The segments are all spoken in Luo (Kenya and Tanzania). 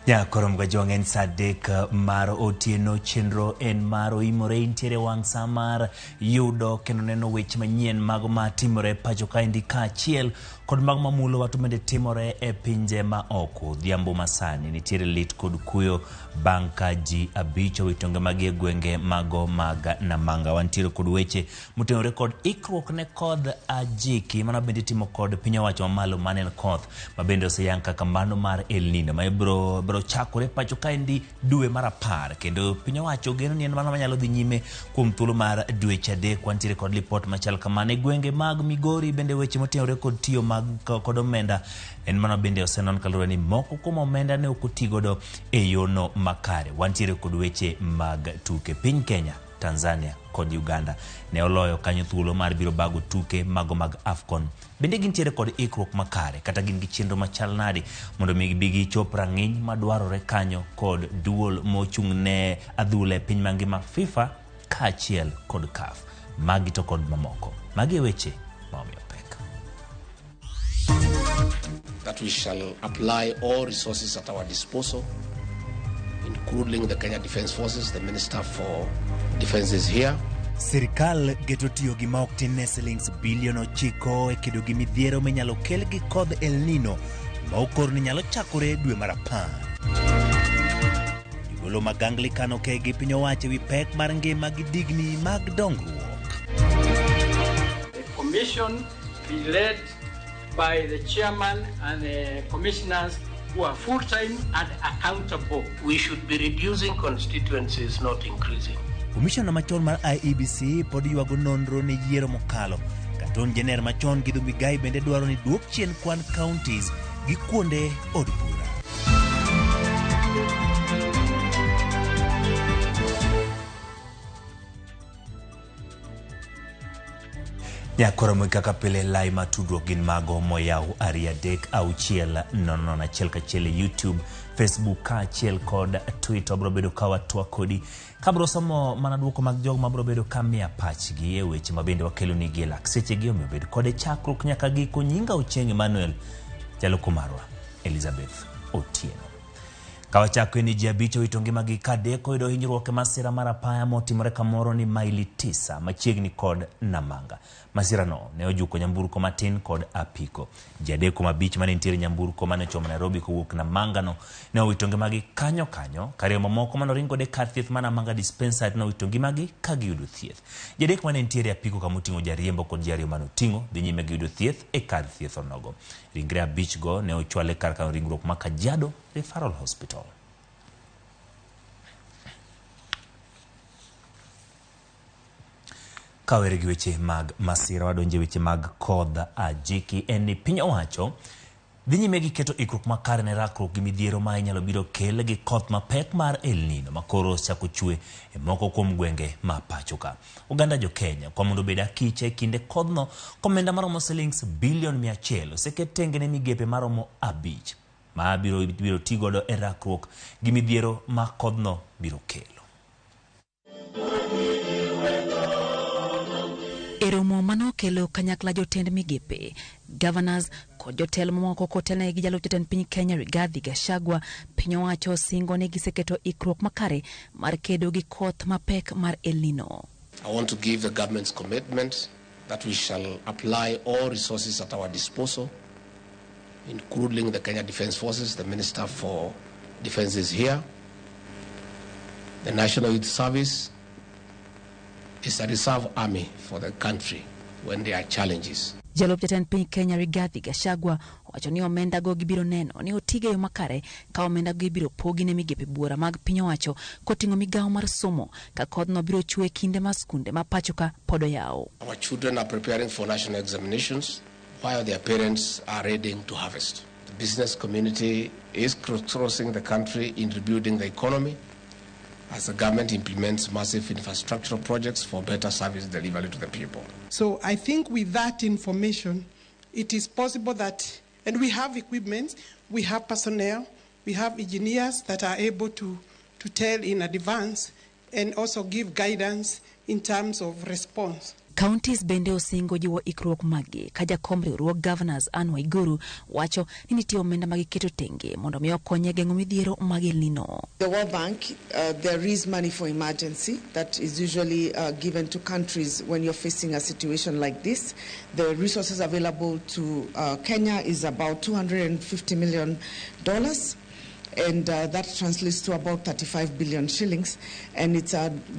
Nyakoro Mgajwang' en saa 3 mar otieno. Chenro en mar oimore intiere wang' sa mar yudo kendo neno weche manyien mago matimore pacho kaendi kaachiel kod mago mamulowa to bende timore e pinje ma oko. Odhiambo masani nitiere lit kod kuyo bang' ka ji 5 owito ngimagi e gwenge mago mag Namanga. Wantiere kod weche motenore kod ikruok ne kodh ajiki mano bende itimo kod piny owacho mamalo mane en koth ma bende oseyang kaka mano mar El Nino ma ibro bro chakore pacho kaendi dwe mar 10 kendo piny owacho geno ni en mano manyalo dhi nyime kuom thuolo mar dweche 3. Wantiere kod lipot machal kamano e gwenge mag Migori bende weche motenore kod tiyo mag kod omenda en mano bende osenon kaluwore ni moko kuom omenda ne ok otigodo e yono makare. Wantiere kod weche mag tuke. Piny Kenya, Tanzania kod Uganda ne oloyo kanyo thuolo mar biro bago tuke mago mag AFCON. Bende gintiere kod ikruok makare kata gin gi chenro machal nadi mondo mi gibi gichop rang'iny madwarore kanyo kod duol mochung' ne adhula e piny mangima FIFA kaachiel kod CAF. Magi to kod mamoko. Magi e weche ma omiyo pek. That we shall apply all resources at our disposal, including the Kenya Defence Forces. The Minister for Defence is here. Sirikal geto tiyo gi ma ok tin ne silings bilion 9 e kedo gi midhiero minyalo kel gi kodh El Nino ma okor ni nyalo chakore dwe mar 10. Jogolo mag Anglican okee gi piny owacho e wi pek mar ngima gi digni mag dongruok. The commission be led by the chairman and the commissioners who are full-time and accountable. We should be reducing constituencies, not increasing. Komishona machon mar IEBC pod ywago nonro ne yiero mokalo. Katon Jener machon Githu Muigai bende dwaro ni duok chien kwan counties gi kuonde od bura. Nyakoro moi kaka pile lai matudruok gin mago moyaw 2 3 6 0 0 1 1 e YouTube, Facebook kaachiel kod Twitter. Wabro bedo ka watwak kodi kabro somo mana duoko mag jogo mabro bedo ka miya pachgi e weche ma bende wakelo nigi e lak sechegi. Omiyo bed kode chakruok nyaka giko. Nyinga Ochieng' Emmanuel, jalupo marwa Elizabeth Otieno. Kawachako ni ji 5 owito ngimagi ka 3 oyudo hinyruok e masira mar apaya motimore kamoro ni maili 9 machiegni kod Namanga. Masirano ne ojuko nyamburko matin kod apiko. Ji 3 kuom 5 mane nitiere nyamburko mane ochomo Nairobi kowuok Namanga no ne owito ngimagi kanyo kanyo. Kariyo mamoko mane oringo kode kar thieth mar Namanga Dispensary ne owito ngimagi ka giyudo thieth. Ji 3 mane nitiere apiko kama oting'o jariembo kod ji 2 mane oting'o dhi nyime gi yudo thieth e kar thieth onogo. Ringre 5 go ne ochwal e kar kano ringruok ma Kajiado Referral Hospital. Kawere gi weche mag masira, wadonje weche mag kodh ajiki. En ni piny owacho dhi nyime gi keto ikruok makare ne rakruok gi midhiero ma inyalo biro kel gi koth mapek mar El Nino ma koro osechako chwe e moko kuom gwenge ma pacho ka. Oganda jo Kenya kwa mondo obed akicha e kinde kodhno, komenda maromo silings bilion 100 oseket tenge ne migepe maromo 5 ma biro ti godo e rakruok gi midhiero ma kodhno biro kelo. E romo manokelo kanyakla jotend migepe, governors kod jotelo mamoko kotelnegi gi jalup jatend piny Kenya Rigathi Gachagua, piny owacho singo ni giseketo ikruok makare mar kedo gi koth mapek mar El Nino. I want to give the government's commitment that we shall apply all resources at our disposal, including the Kenya Defence Forces. The Minister for Defence is here. The National Youth Service is a reserve army for the country when there are challenges. Jalup jatend piny Kenya Rigathi Gachagua owacho ni omenda go gibiro neno ni otige yo makare ka omenda go ibiro pogi ne migepe buora mag piny owacho koting'o migawo mar somo ka kodhno biro chwe kinde ma skunde ma pacho ka pod oyaw. Our children are preparing for national examinations while their parents are ready to harvest. The business community is crossing the country in rebuilding the economy as the government implements massive infrastructural projects for better service delivery to the people. So I think with that information, it is possible that, and we have equipment, we have personnel, we have engineers that are able to tell in advance and also give guidance in terms of response. Counties bende osingo jiwo ikruok maggi ka jakom riwruog Governors Anne Waiguru wacho ni nitie omenda ma giketo tenge mondo mi okony e geng'o midhiero mag El Nino. The World Bank, there is money for emergency that is usually given to countries when you're facing a situation like this. The resources available to Kenya is about $250 million. And that translates to about 35 billion shillings. And it's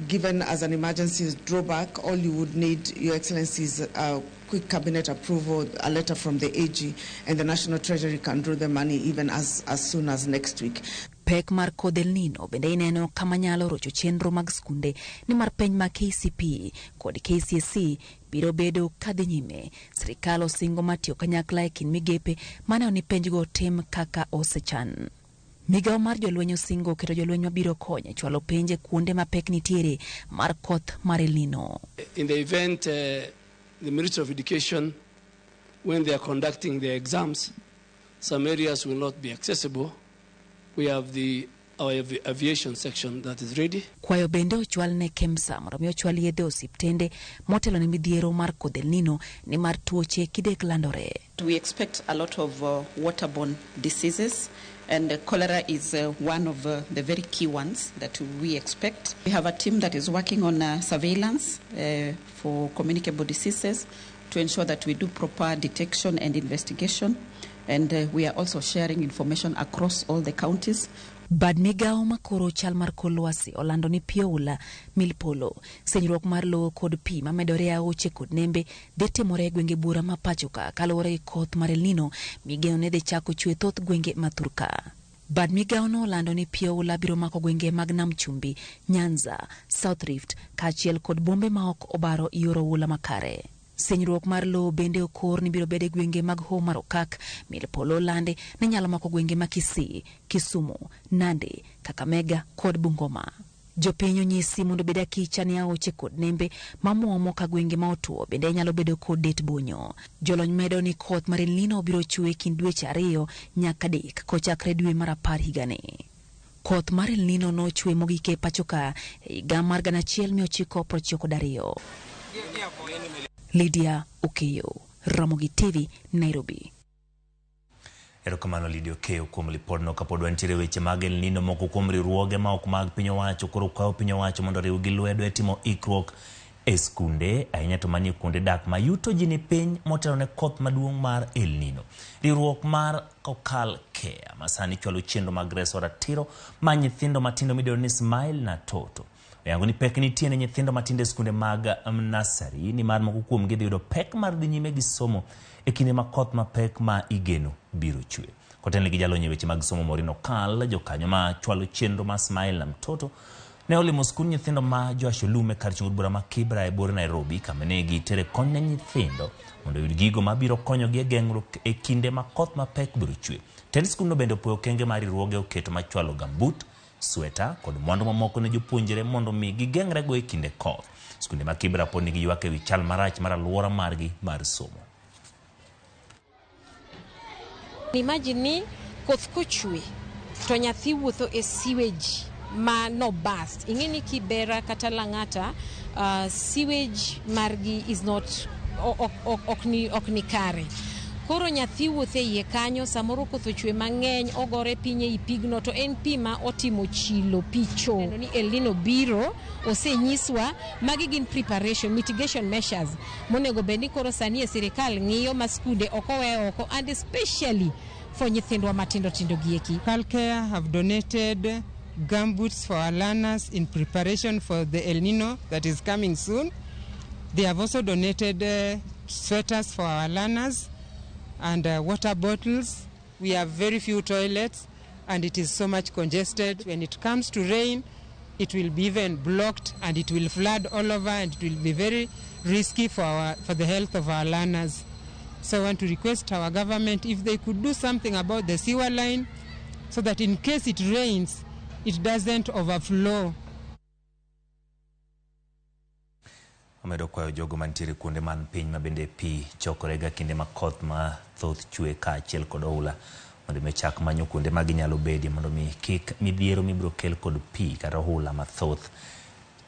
given as an emergency drawback. All you would need, Your Excellency, is a quick cabinet approval, a letter from the AG, and the National Treasury can draw the money even as soon as next week. Pek mar kodh El Nino bende ineno kama nyalo rocho chenro mag skunde nimar penj mag KCPE kod KCSE biro bedo kadhi nyime. Sirikal osingo mar tiyo kanyakla e kind migepe maneno ni penjgo tim kaka osechan. Migawo mar jolweny osingo keto jolweny mabiro konyo e chwalo penj e kuonde ma pek nitiere mar koth mar El Nino. In the event the Ministry of Education, when they are conducting their exams, some areas will not be accessible. We have our aviation section that is ready. Kwayo bende ochwal ne KEMSA mondo mi ochwal yedhe osiptende motelo ne midhiero mar kodh El Nino nimar tuoche kidek landore. We expect a lot of waterborne diseases, and cholera is one of the very key ones that we expect. We have a team that is working on surveillance for communicable diseases to ensure that we do proper detection and investigation. And we are also sharing information across all the counties. Bad migawo makoro chal mar kor lwasi olando ni pi oula, mil polo, senyruok mar lowo kod pi mamedore e aoche kod nembe dhi timore e gwenge buora ma pacho ka kaluwore gi koth mar El Nino migeno ne dhi chako chwe thoth gwenge ma thurka. Bad migawo no olando ni pi oula biro mako gwenge mag Nam Chumbi, Nyanza, South Rift kaachiel kod bombe ma ok obaro yor oula makare. Senyruok mar lowo bende okor ni biro bedo e gwenge mag Hoho mar Okak, mil polo olande ne nyalo mako gwenge ma Kisii, Kisumu, Nandi, Kakamega kod Bungoma. Jopiny onyisi mondo obed akicha ne aoche kod nembe mamuomo ka gwenge ma otuo bende nyalo bedo kod det bonyo. Jolony medo ni koth mar El Nino biro chwe kind dweche 2 nyaka 3 kochakre dwe mar 10 higani. Koth mar El Nino nochwe mogik e pacho ka e higa mar 1992. Lydia Okeyo, Ramogi TV, Nairobi. Erokamano Lydia Okeyo kuom lipodno. Kapod wantiere weche mag El Nino, moko kuom riwruoge ma ok mag piny owacho koro kwayo piny owacho mondo oriw gi lwedo e timo ikruok e skunde, ahinya to manie kuonde dak ma yuto ji ni piny motelo ne koth maduong' mar El Nino. Riwruok mar Kokal Care ma sani chwalo chenro mag reso ratiro ma nyithindo matindo midendo ni Smile na Toto oyango ni pek nitie ne nyithindo matindo e skunde mag nasari nimar moko kuomgi dhi yudo pek mar dhi nyime gi somo e kinde ma koth mapek ma igeno biro chwe. Kotelne gi jalony e weche mag somo Maureen Okal, jokanyo ma chwalo chenro mar Smile na Mtoto ne olimo skund nyithindo ma Joash Olume kar chung' od bura ma Kibra e buore Nairobi, kama ne gitere kony ne nyithindo mondo oyud gigo mabiro konyogi e geng'ruok e kinde ma koth mapek biro chwe. Tend skundno bende opoyo okenge ma riwruoge oketo mar chwalo gambut, sweta kod mwandu mamoko ne jopuonjre mondo mi gigeng'rego e kinde koth. Skunde ma Kibra pod nigi ywak ewi chal marach mar alwora margi mar somo. Imagine ni koth kochwe to nyathi wuotho e sewage ma no burst. Ing'e ni Kibera kata Lang'ata, sewage margi is not ok ni kare. Koro nyathi wuotho e iye kanyo, samoro koth ochwe mang'eny, ogore piny ei pigno, to en pi ma otimo chilo, pi cho. Neno ni El Nino biro, osenyiswa, magi gin preparation, mitigation measures monego bed ni koro sani e sirikal ng'iyo ma skunde ok owe oko, and especially for nyithindwa matindo tindo gieki. Calcare have donated gumboots for our learners in preparation for the El Nino that is coming soon. They have also donated sweaters for our learners and water bottles. We have very few toilets and it is so much congested. When it comes to rain, it will be even blocked and it will flood all over, and it will be very risky for the health of our learners. So I want to request our government if they could do something about the sewer line so that in case it rains, it doesn't overflow. Omedo kwayo jogo mantiere kuonde man piny ma bende pi chokorega kinde ma koth ma thoth chwe kaachiel kod oula mondo mi chak manyo kuonde ma ginyalo bedie mondo mi kik midhiero mibiro kel kod pi kata oula mathoth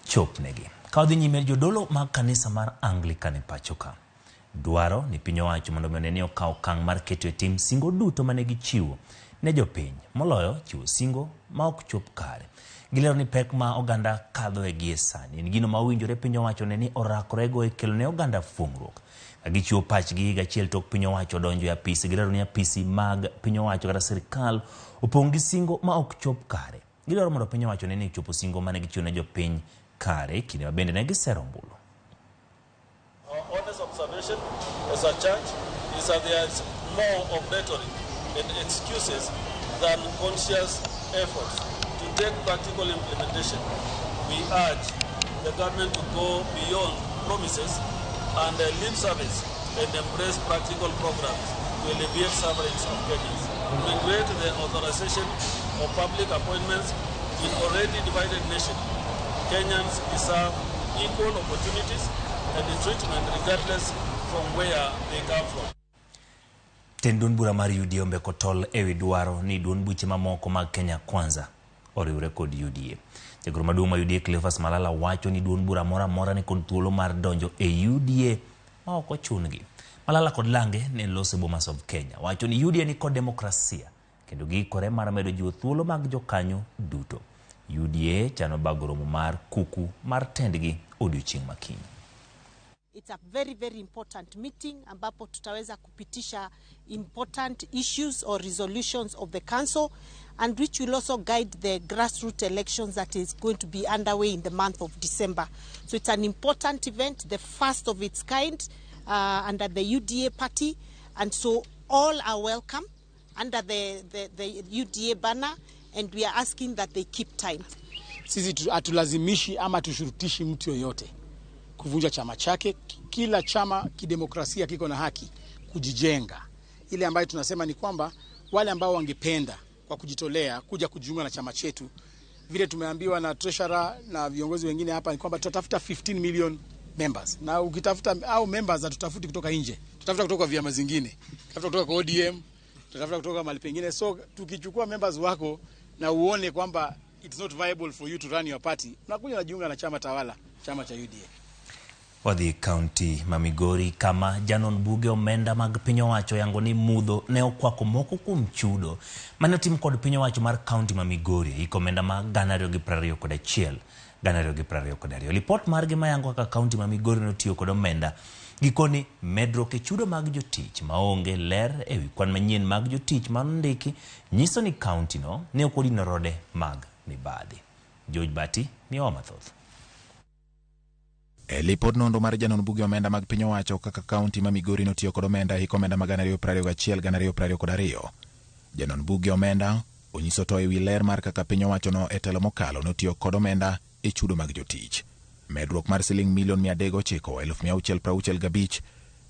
chopnegi. Ka wadhi nyime, jodolo mag kanisa mar Anglican e pacho ka dwaro ni piny owacho mondo mi one ni okaw okang' mar keto e tim singo duto mane gichiwo ne jopiny, moloyo chiwo singo ma ok chop kare. Gilero ni pek ma oganda kadhoe gie sani en gino ma owinjore piny owacho ne ni orakorego e kelo ne oganda fuong'ruok. Ka gichiwo pachgi higa achiel tok piny owacho donjo e apisi, gilero ni apisi mag piny owacho kata sirkal opong' gi singo ma ok chop kare. Gidwaro mondo piny owacho ne ni ochopo singo mane gichiwo ne jopiny kare kinde ma bende ne gisero ombulu. Our honest observation as a church is that there is more of rhetoric and excuses than conscious efforts to take practical implementation. We urge the government to go beyond promises and lip service and embrace practical programs to alleviate sufferings of Kenyans. Regret the authorization of public appointments in already divided nation. Kenyans deserve equal opportunities and treatment regardless from where they come from. Tend duond bura mar UDA ombeko tol ewi dwaro ni duond buche mamoko mag Kenya Kwanza oriwre kod UDA. Jagoro maduong' mar UDA Cleophas Malala wacho ni duond bura moro amora ni kod thuolo mar donjo e UDA ma ok ochun-gi. Malala kod lange ne loso e Bomas of Kenya. Wacho ni UDA ni kod demokrasia kendo giikore mar medo jiwo thuolo mag jokanyo duto. UDA chano bago romo mar kuku mar tendgi odiochieng' ma kiny. It's a very, very important meeting ambapo tutaweza kupitisha important issues or resolutions of the council and which will also guide the grassroots elections that is going to be underway in the month of December. So it's an important event, the first of its kind under the UDA party, and so all are welcome under the UDA banner, and we are asking that they keep time. Sisi hatulazimishi ama tushurutishi mtu yoyote kuvunja chama chake. Kila chama kidemokrasia kiko na haki kujijenga. Ile ambayo tunasema ni kwamba wale ambao wangependa kwa kujitolea kuja kujiunga na chama chetu, vile tumeambiwa na treasurer na viongozi wengine hapa ni kwamba tutatafuta 15 million members, na ukitafuta au members hatutafuti kutoka nje, tutafuta kutoka vyama zingine, tutafuta kutoka kwa ODM, tutatafuta kutoka mahali pengine. So tukichukua members wako na uone kwamba it's not viable for you to run your party, unakuja unajiunga na chama tawala, chama cha UDA. Wadhi e kaunti ma Migori kama janon buge omenda mag piny owacho yango ni mudho ne okwako moko kuom chudo mane otim kod piny owacho mar kaunti ma Migori e hik omenda ma 2021 2022. Lipot margi mayango kaka kaunti ma Migori notiyo kod omenda gikoni medruok e chudo mag jotich maonge ler ewi kwan manyien mag jotich manondiki nyiso ni kaunti no ne ok odino rode mag mibadhi. George Bati miyowa mathoth. E lipod nonro mar janon buge omenda mag piny owacho kaka kaunti ma Migori notiyo kod omenda e hik omenda mag 2021 2022. Janon buge omenda onyiso to ewi ler mar kaka piny owachono e telo mokalo notiyo kod omenda e chudo mag jotich. Medruok mar siling milion 309,665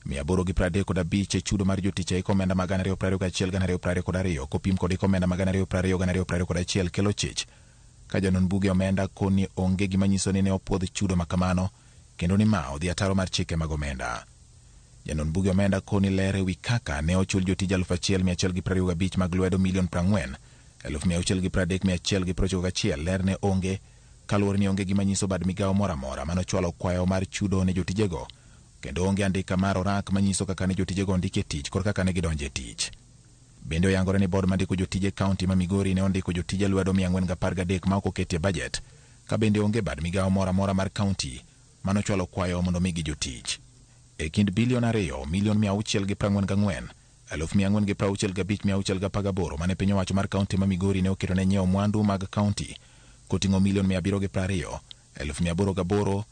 835 e chudo mar jotich e hik omenda mag 2021 2022 kopim kod hik omenda mag 2020 2021 kelo chich ka janon buge omenda koni onge gima nyiso ni ne opuodh chudo makamano kendo ni ma odhi ataro mar chike mag omenda. Janon buge omenda koni ler ewi kaka ne ochul jotij 1125 mag lwedo milion 40 630,191 ler ne onge kaluwore ni onge gima nyiso bad migawo moro amora manochwalo kwayo mar chudo ne jotijego kendo onge andika mar orak manyiso kaka ne jotijego ondiki e tich kod kaka ne gidonjo e tich. Bende oyangore ni bod mandiko jotije kaunti ma Migori ne ondiko jotije lwedo 413 ma ok oketie bajet ka bende onge bad migawo moro amora mar kaunti manochwalo kwayo mondo migi jotich. E kind bilion 2 milion 644 465,618 mane piny owacho mar kaunti ma Migori ne oketo ne nyiewo mwandu mag kaunti koting'o milion 720 808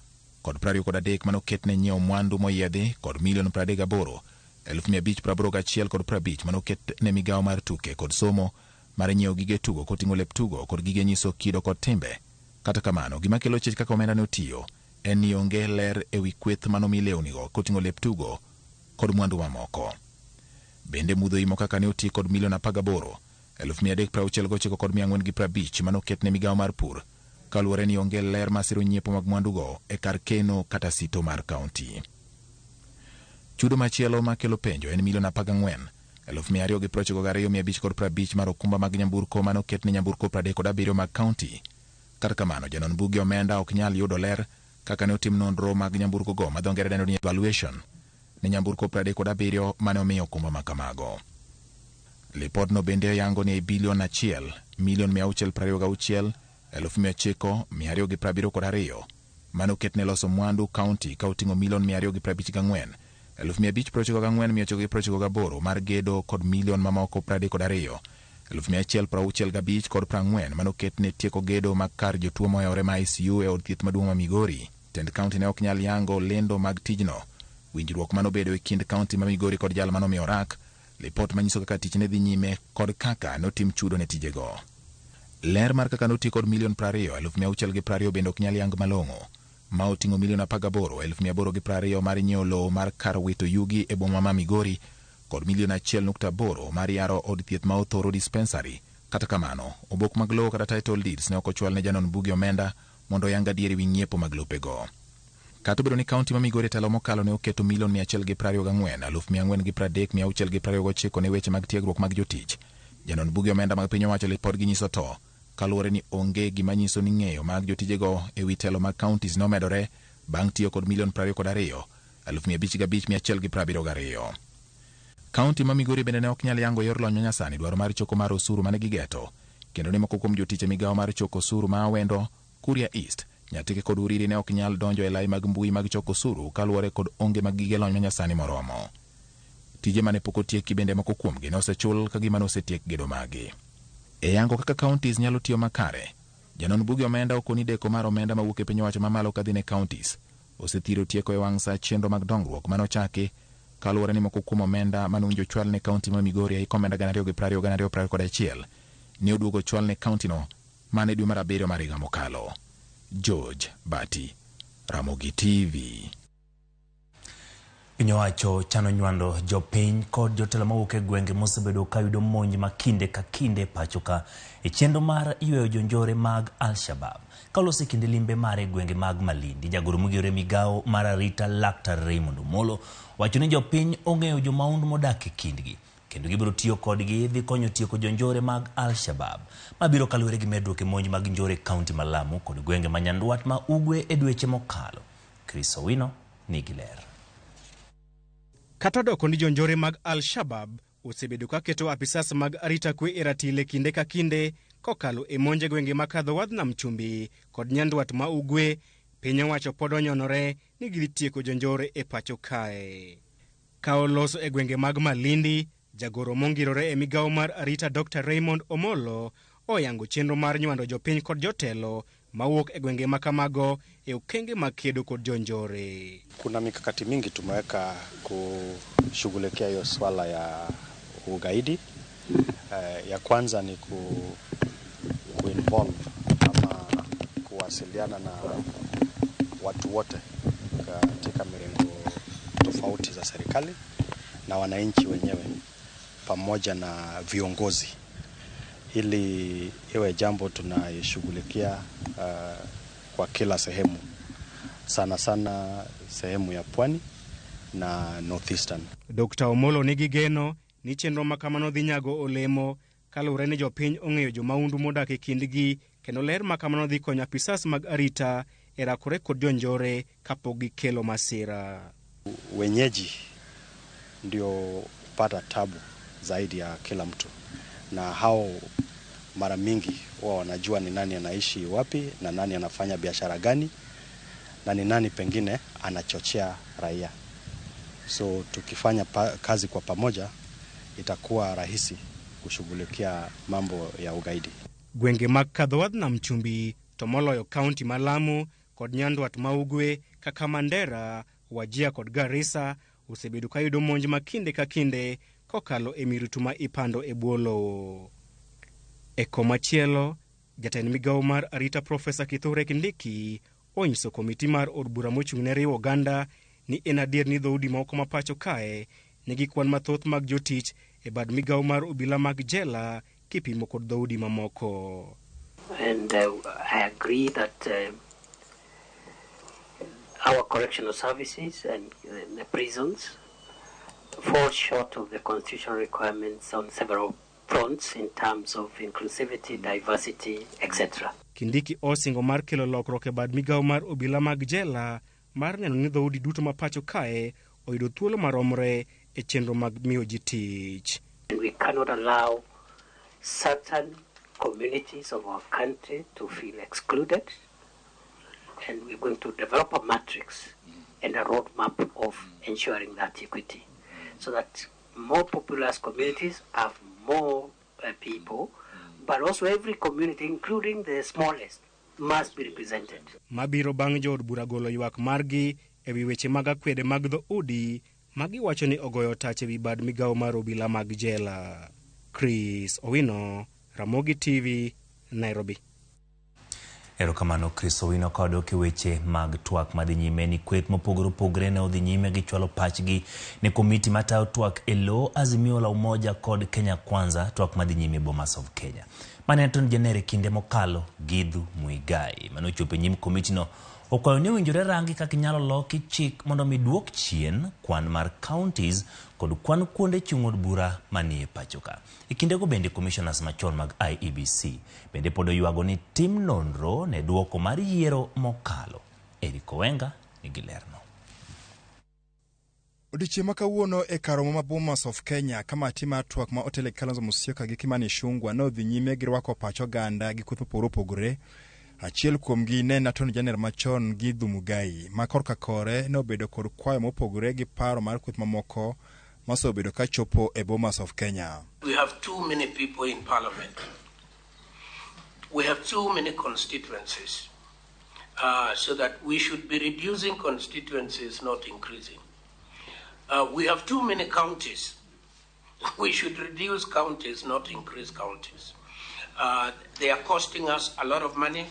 kod 23 mane oket ne nyiewo mwandu moyiedhi kod milion 38 581 kod 50 mane oket ne migawo mar tuke kod somo mar nyiewo gige tugo koting'o lep tugo kod gige nyiso kido kod timbe. Kata kamano, gima kelo chich kaka omenda ne otiyo en ni onge ler ewi kweth manomi lewnigo koting'o lep tugo kod mwandu mamoko. Bende mudho imo kaka ne oti kod milion 18 369 kod 450 manoket ne migawo mar pur kaluwore ni onge ler masiro nyiepo mag mwandugo e kar keno kata sito mar kaunti. Chudo machielo makelo penjo en milion 14 292,550 mar okumba mag nyamburko manoket ne nyamburko 37 mag kaunti. Kata kamano, janon buge omenda ok nyal yudo ler Kaka ne otim nonro mag nyamburkogo ma dho ngere dendo ni evaluation ne nyamburko 37 mane omiyo okumba ma kamago. Lipodno bende oyango ni ei bilion 1 milion 626 9,272 mane oket ne loso mwandu kaunti ka oting'o milion 254 594,998 mar gedo kod milion mamoko 32 165 kod 40 mane oket ne tieko gedo mag kar jotuo mohewore ma ICU e od thieth maduong' ma Migori. Tend kaunti ne ok nyal yango lendo mag tijno. Winjruok mane obedo e kind kaunti ma Migori kod jal mane omiyo rak, lipot manyiso kaka tich ne dhi nyime kod kaka notim chudo ne tijego. Ler mar kaka noti kod milion 20,620 bende ok nyal yang malong'o, ma oting'o milion 18,820 mar nyiewo lowo mar kar wito yugi e boma ma Migori kod milion 1.8 mar yaro od thieth ma Othoro Dispensary. Kata kamano, obok mag lowo kata title deeds ne ok ochwal ne janon buge omenda mondo oyang adier ewi ng'iepo mag lopego. Kata obedo ni kaunti ma Migori e telo mokalo ne oketo milion 124 430 629 ne weche mag tiegruok mag jotich, janon buge omenda mag piny owacho lipodgi nyiso to kaluwore ni onge gima nyiso ni ng'eyo mag jotijego ewi telo mag counties ne omedore bang' tiyo kod milion 22 505,172. Kaunti ma Migori bende ne ok nyal yango yor lony manyasani dwaro mar choko mar osuru mane gigeto, kendo ni moko kuom jotich e migawo mar choko osuru ma Awendo, Kuria East, Nyatike kod Uriri ne ok nyal donjo e lai mag mbui mag choko osuru kaluwore kod onge mag gige lony manyasani moromo. Tije mane pok otieki bende moko kuomgi ne osechul ka gima ne osetiek gedo magi. E yango kaka counties nyalo tiyo makare, janon buge omenda okoni deko mar omenda mawuok e piny owacho mamalo kadhi ne counties osethiro tieko e wang' saa chenro mag dongruok mane ochaki kaluwore ni moko kuom omenda mane owinjo chwal ne kaunti ma Migori e hik omenda 2020-2021 ne oduogo chwal ne kauntino mana e dwe mar 7 mar higa mokalo. George Bati, Ramogi TV. Piny owacho chano nywando jopiny kod jotelo mawuok e gwenge mosebedo ka yudo monj ma kinde ka kinde pacho ka e chenro mar yweyo jonjore mag Al-Shabaab. Ka oloso e kinde limbe mare e gwenge mag Malindi, jagoro mogirore migawo mar arita Laktar Raymond Omolo wacho ni jopiny ong'eyo jomaundu modak e kindgi kendo gibiro tiyo kodgi dhi konyo tieko jonjore mag Al-Shabaab. Ma biro kaluwore gi medruok e monj mag njore e kaunti ma Lamu kod gwenge ma Nyandwat ma Ugwe e dweche mokalo. Chris Owino nigi ler. Kata odoko ni jonjore mag Al-Shabaab osebedo ka keto apisas mag arita kwe e ratile kinde ka kinde kokalo e monj e gwenge makadho wadh nam chumbi kod Nyandwat ma Ugwe, piny owacho pod onyonore ni gidhi tieko jonjore e pacho kae. Ka oloso e gwenge mag Malindi, jagoro mongirore e migawo mar arita Dr. Raymond Omolo oyango chenro mar nywando jopiny kod jotelo mawuok e gwenge makamago e okenge mag kedo kod jonjore. Kuna mikakati mingi tumeweka kushughulikia hiyo swala ya ugaidi. Ya kwanza ni kuinvolve ama kuwasiliana na watu wote katika mirengo tofauti za serikali na wananchi wenyewe pamoja na viongozi, ili iwe jambo tunaishughulikia kwa kila sehemu, sana sana sehemu ya pwani na northeastern. Dr. Omolo nigi geno ni chenro ma kamano dhi nyago olemo kaluwore ni jopiny ong'eyo jomaundu modak e kindgi kendo ler ma kamano dhi konyo apisas mag arita e rakore kod jonjore kapok gikelo masira. Wenyeji ndio pata tabu zaidi ya kila mtu, na hao mara mingi huwa wanajua ni nani anaishi wapi na nani anafanya biashara gani na ni nani pengine anachochea raia. So tukifanya kazi kwa pamoja itakuwa rahisi kushughulikia mambo ya ugaidi. Gwenge mag kadho wadh nam chumbi to moloyo kaunti ma Lamu kod Nyandwat ma Ugwe kaka Mandera, Wajir kod Garissa osebedo ka yudo monj ma kinde ka kinde kokalo e mirutu ma ipando e bwo lowo. E komachielo, jatend migawo mar arita Profesa Kithure Kindiki onyiso komiti mar od bura mochung' ne riwo oganda ni en adier ni dhoudi moko ma pacho kae nigi kwan mathoth mag jotich e bad migawo mar obila mag jela kipimo kod dhoudi mamoko. And I agree that our correctional services and the prisons fall short of the constitutional requirements on several fronts in terms of inclusivity, diversity, etc. Kindiki osingo mar kelo lokruok e bad migawo mar obila mag jela mar neno ni dhoudi duto ma pacho kae oyudo thuolo maromre e chenro mag miyo ji tich. We cannot allow certain communities of our country to feel excluded, and we're going to develop a matrix and a roadmap of ensuring that equity, so that more populous communities have more people, but also every community, including the smallest, must be represented. Mabiro bang' jood bura golo ywak margi e wi weche mag akwede mag dhoudi ma giwacho ni ogoyo tach e wi bad migawo mar obila mag jela. Chris Owino, Ramogi TV, Nairobi. Erokamano Chris Owino ka wadok e weche mag twak madhi nyime ni kweth mopogore opogore ne odhi nyime gi chwalo pachgi ne komiti matayo twak e lo Azimio la Umoja kod Kenya Kwanza twak madhi nyime Bomas of Kenya. Mane Attorney General e kinde mokalo Githu Muigai mane ochopo e nyim komitino okwayo ni owinjore rangi kaka inyalo loki chik mondo mi duok chien kwan mar counties kod kwan kuonde chung' od bura manie pacho ka. E kindego bende commissioners machon mag IEBC bende pod oywago ni tim nonro ne duoko mar yiero mokalo. Eric Owenga nigi lerno. Odiechieng' ma kawuono e kar romo ma Bomas of Kenya, kamati mar twak ma otel gi Kalonzo Musyoka gi Kimani Ichung'wa ne odhi nyime gi rwako pach oganda gi kweth mopogore opogore. Achiel kuomgi ne en Attorney General machon Githu Muigai, ma korka kore ne obedo kod kwayo mopogore gi paro mar kweth mamoko ma osebedo ka chopo e Bomas of Kenya. We have too many people in parliament. We have too many constituencies, so that we should be reducing constituencies, not increasing. We have too many counties. We should reduce counties, not increase counties. They are costing us a lot of money,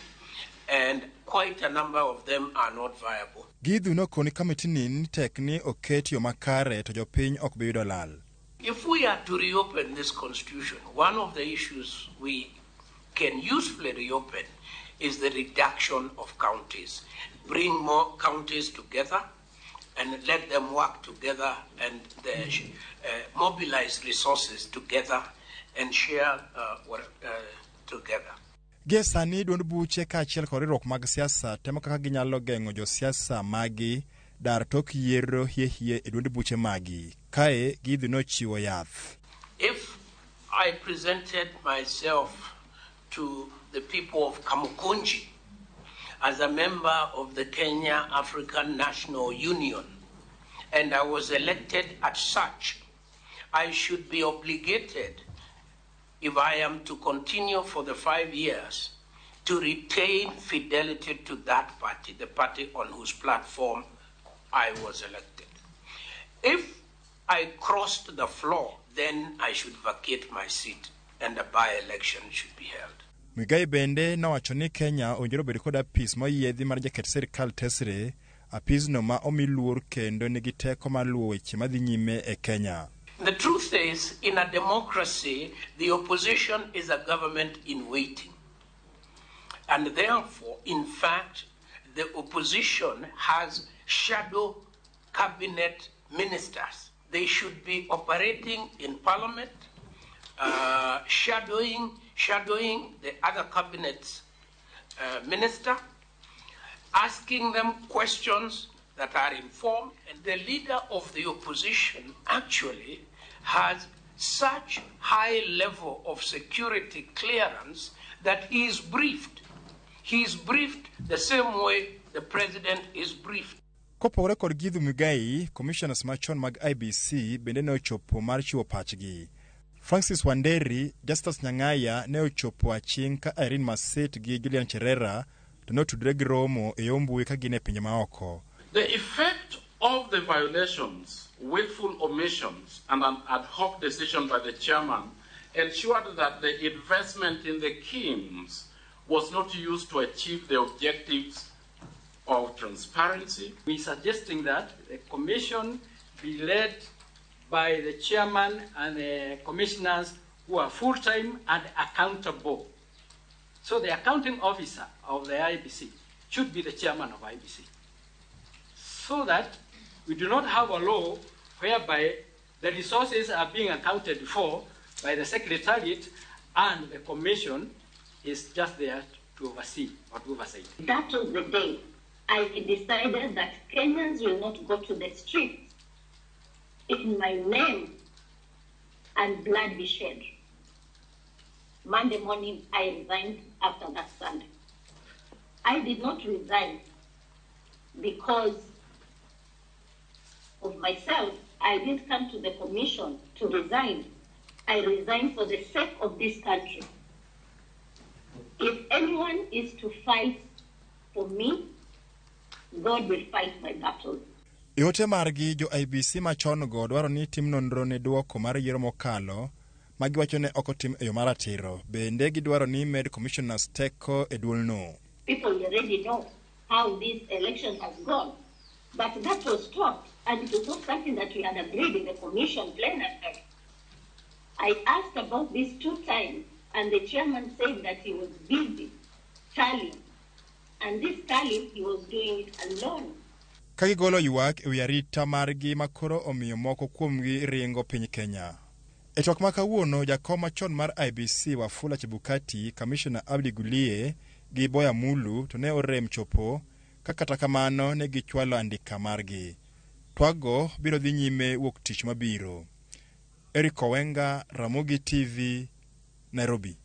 and quite a number of them are not viable. Githu nokoni kamiti ni tek ni oket yo makare to jopiny ok bi yudo lal. If we are to reopen this constitution, one of the issues we can usefully reopen is the reduction of counties. Bring more counties together and let them work together and mobilize resources together and share together. Gie sani duond buche kaachiel kod riwruok mag siasa temo kaka ginyalo geng'o josiasa magi dar tok yiero hie hie e duond buche magi. Kae Githu nochiwo yath. If I presented myself to the people of Kamukunji as a member of the Kenya African National Union, and I was elected as such, I should be obligated, if I am to continue for the 5 years, to retain fidelity to that party, the party on whose platform I was elected. If I crossed the floor, then I should vacate my seat and a by-election should be held. Muigai bende nowacho ni Kenya owinjore obed kod apis moyiedhi mar jaket sirkal tesre, apisno ma omi luor kendo nigi teko mar luwo weche madhi nyime e Kenya. The truth is, in a democracy, the opposition is a government in waiting. And therefore, in fact, the opposition has shadow cabinet ministers. They should be operating in parliament, shadowing the other cabinet's minister, asking them questions that are informed. And the leader of the opposition actually has such high level of security clearance that he is briefed. He is briefed the same way the president is briefed. Kopogore kod Githu Muigai, commissioners machon mag IBC bende ne ochopo mar chiwo pachgi. Francis Wanderi, Justus Nyang'aya ne ochopo aching' ka Irene Masit gi Julian Cherera to ne otudore gi romo e yo mbui ka gin e pinje maoko. The effect of the violations, willful omissions, and an ad hoc decision by the chairman ensured that the investment in the KIMS was not used to achieve the objectives of transparency. We're suggesting that the commission be led by the chairman and the commissioners who are full-time and accountable. So the accounting officer of the IEBC should be the chairman of IEBC, so that we do not have a law whereby the resources are being accounted for by the secretariat and the commission is just there to oversee or to oversight. That was the day I decided that Kenyans will not go to the streets in my name and blood be shed. Monday morning, I resigned after that Sunday. I did not resign because of myself. I didn't come to the commission to resign. I resigned for the sake of this country. If anyone is to fight for me, God will fight my battle. E ote margi, jo IEBC machon go dwaro ni tim nonro ne duoko mar yiero mokalo ma giwacho ne ok otim e yo maratiro. Bende gidwaro ni med commissioners teko e duolno. People already know how this election has gone. But that was stopped, and it was not something that we had agreed in the commission plenary. I asked about this 2 times, and the chairman said that he was busy tallying. And this tallying, he was doing it alone. Ka gigolo ywak e wi arita margi ma koro omiyo moko kuomgi ringo piny Kenya. E twak ma kawuono, jakom machon mar IEBC Wafula Chebukati, Kamishna Abdi Gulie gi Boya Mulu to ne orem chopo ka kata kamano ne gichwalo andika margi. Twakgo biro dhi nyime wuok tich mabiro. Eric Owenga, Ramogi TV, Nairobi.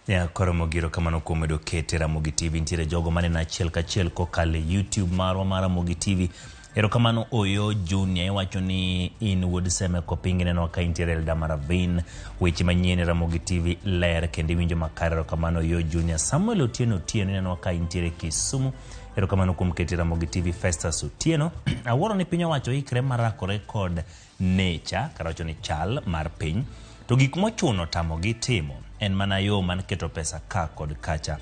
Ya koro mogiro kamano kuom medo kete Ramogi TV. Nitiere jogo maneno achiel kachiel kokalo e YouTube marwa mar Ramogi TV. Erokamano Oyo Junior, iwacho ni in wuod Seme Kopingi, neno ka intiere Eldama Ravine. Weche manyien e Ramogi TV ler kendo iwinjo makare. Erokamano Oyo Junior. Samuel Otieno Otieno, ineno ka intiere Kisumu. Erokamano kuom kete Ramogi TV. Festus Otieno, awuoro ni piny owacho ikre marakore kod nature, kata wacho ni chal mar piny. To gik mochuno tamogi timo en mana yo man keto pesa ka kod kacha.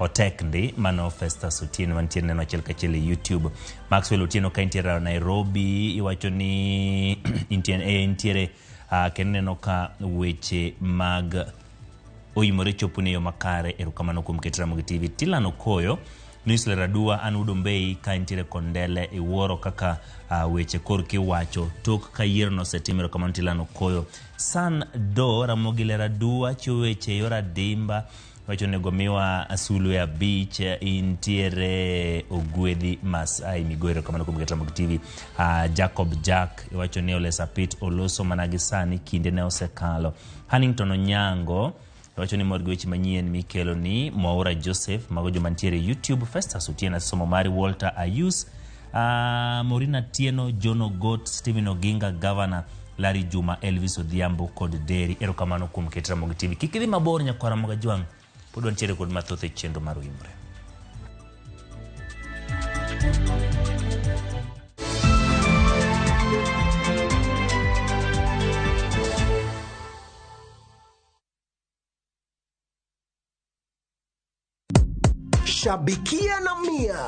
Otek ndi, mano Festus Otieno mantiere neno achiel kachiel e YouTube. Maxwell Otieno ka intiere Nairobi, iwacho ni intiere kendo neno ka weche mag oimore chopo ne yo makare. Erokamano kuom keto Ramogi TV. Tilan Okoyo, Nisle Radua, an Udo Mbei ka intiere Kondele, iwuoro kaka weche korki wacho tok ka yiero nosetim. Erokamano Tilan Okoyo. San Do Ramogi Leradua chiwo weche yor adimba, wacho onego miwa sulwe 5. Intiere Ogwedhi Masai Migori. Erokamano kuom keto Ramogi TV. Jacob Jack iwacho ni Ole Sapit oloso mana gi sani, kinde ne osekalo. Hannington Onyango iwacho ni mor gi weche manyien mikelo ni Mwaura Joseph, mago joma ntiere YouTube. Festus Otieno somo mari, Walter Ayus, Morina Tieno, John Ogot, Stephen Oginga, Governor Larry Juma, Elvis Odhiambo kod Deri. Erokamano kuom keto Ramogi TV. Kik idhi mabor nyakwar Ramogi Ajwang', pod wantiere kod mathoth e chenro mar Oimore. Shabikia na Mia.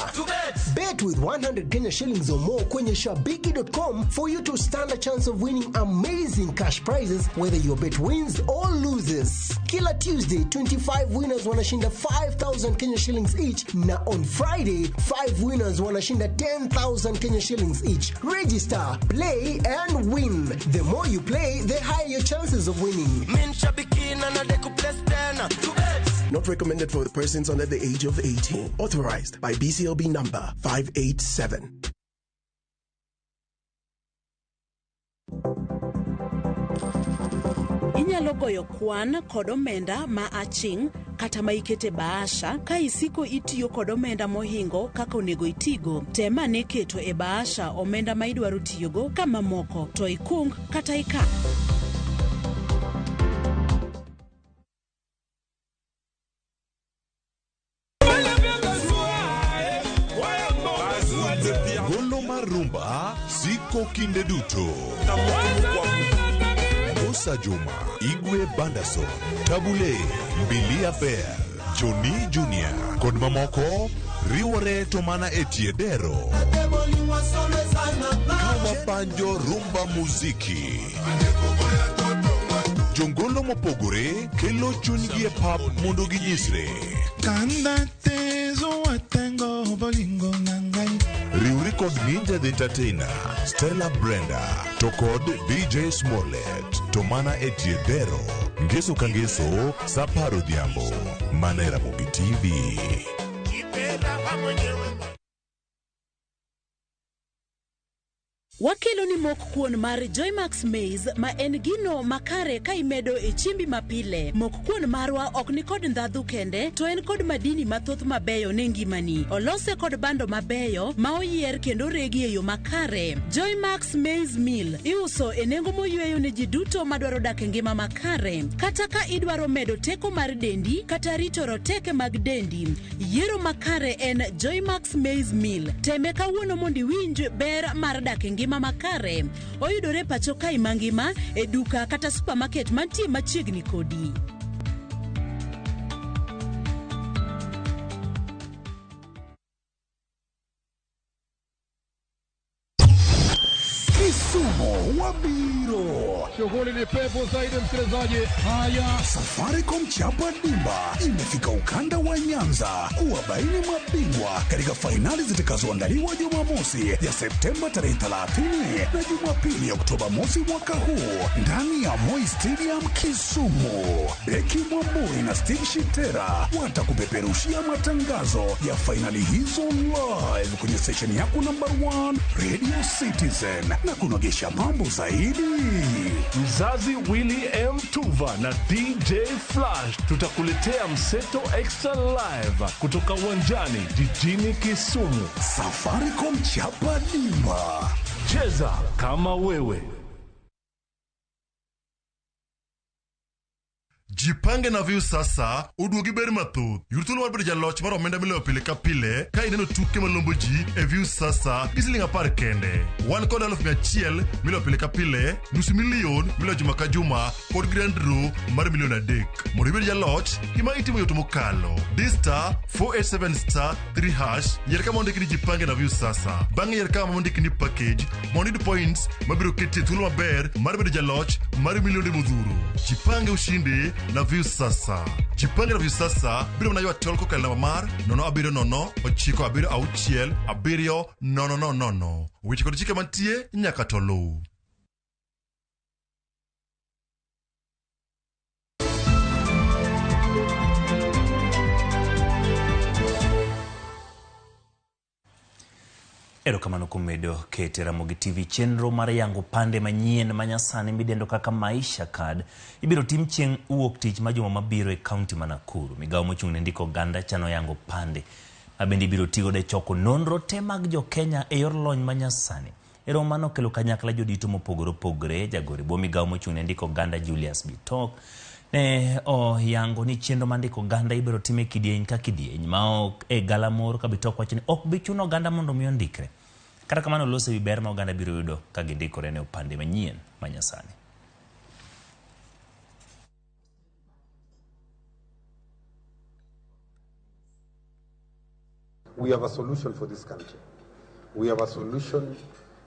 Bet with 100 Kenya shillings or more kwenye shabiki.com for you to stand a chance of winning amazing cash prizes whether your bet wins or loses. Kila Tuesday, 25 winners wanashinda 5,000 Kenya shillings each, na on Friday, 5 winners wanashinda 10,000 Kenya shillings each. Register, play and win. The more you play, the higher your chances of winning. Min shabiki na nadeku plus tena. Not recommended for persons under the age of 18. Authorized by BCLB number 587. Inyalo goyo kwan kod omenda ma aching' kata ma ikete bahasha ka isiko itiyo kod omenda mohingo kaka onego itigo. Tem ane keto e bahasha omenda ma idwaro tiyogo ka mamoko to ikung kata ika. Golo mar rumba siko kinde duto. Musa Juma, Igwe Bandason, Tabule, Mbilia Bell, Johnny Junior kod mamoko riwore to mana e tie dero. Kawa banjo rumba muziki. Jongolo mopogore kelo chunygi e pap mondo ginyisre. Riwri kod Ninja the Entertainer, Stella Brenda to kod DJ Smollett to mana e tie dero ngeso ka ngeso sa 10 odhiambo mana e Ramogi TV. Wakelo ni mok kuon mar Joymax Maize ma en gino makare ka imedo e chiembi mapile. Mok kuon marwa ok ni kod ndhadhu kende, to en kod madini mathoth mabeyo ne ngimani. Olose kod bando mabeyo ma oyier kendo oregi e yo makare. Joymax Maize Meal iuso e nengo moyweyo ne ji duto madwaro dak e ngima makare. Kata ka idwaro medo teko mar dendi kata rito roteke mag dendi, yiero makare en Joymax Maize Meal. Teme kawuono mondo iwinj ber mar dak e ngima makare. Oyudore pacho kae mangima e duka kata supermarket mantie machiegni kodi. Kisumu wabiro. Shughuli ni pevu zaidi, msikilizaji. Haya, Safaricom Chapa Dimba imefika ukanda wa Nyanza kuwabaini mabingwa katika fainali zitakazoandaliwa Jumamosi ya Septemba tarehe 30 na Jumapili ya Oktoba mosi mwaka huu ndani ya Moi Stadium Kisumu. Beki Mwamburi na Steve Shitera watakupeperushia matangazo ya fainali hizo live kwenye station yako number 1 Radio Citizen na kunogesha mambo zaidi. Mzazi Willy M Tuva na DJ Flash tutakuletea Mseto Extra Live kutoka uwanjani jijini Kisumu. Safaricom Chapa Dimba, cheza kama wewe. Jipange na Viusasa oduogi ber mathoth. Yud thuolo mar bedo jaloch mar omenda miloyo pile ka pile ka ineno tuke malombo ji e Viusasa gi siling 10 kende. Wan kod 100,000 miloyo pile ka pile, 500,000 miloyo juma ka juma kod grand draw mar 3 million. Mondo ibed jaloch, gima itimo yot mokalo. Di *487*3#, yier kama ondiki ni Jipange na Viusasa. Bang'e yier kama ondiki ni package mondo iyud points mabiro keti e thuolo maber mar bedo jaloch mar milionde modhuro. Jipange ushinde na Viusasa. Jipange na Viusasa biro mana ywa tol kokalo namba mar 070 976 7000. Weche kod chike mantie nyaka to luw. Erokamano kuom medo kete Ramogi TV. Chenro mar yango pande manyien manyasani midendo kaka Maisha Card ibiro tim chieng' wuok tich ma juma mabiro e kaunti ma Nakuru. Migawo mochung' ne ndiko oganda chano yango pande ma bende ibiro tigodo e choko nonro te mag jo Kenya e yor lony manyasani. E romo mano okelo kanyakla jodito mopogore opogore, jagoro e bwo migawo mochung' ne ndiko oganda Julius Bitok ne oyango ni chenro mar ndiko oganda ibiro tim e kidieny ka kidieny ma ok e galamoro ka Bitok wacho ni ok bi chuno oganda mondo mi ondikre. Kata kamano oloso ewi ber ma oganda biro yudo ka gindikore ne opande manyien manyasani. We have a solution for this country. We have a solution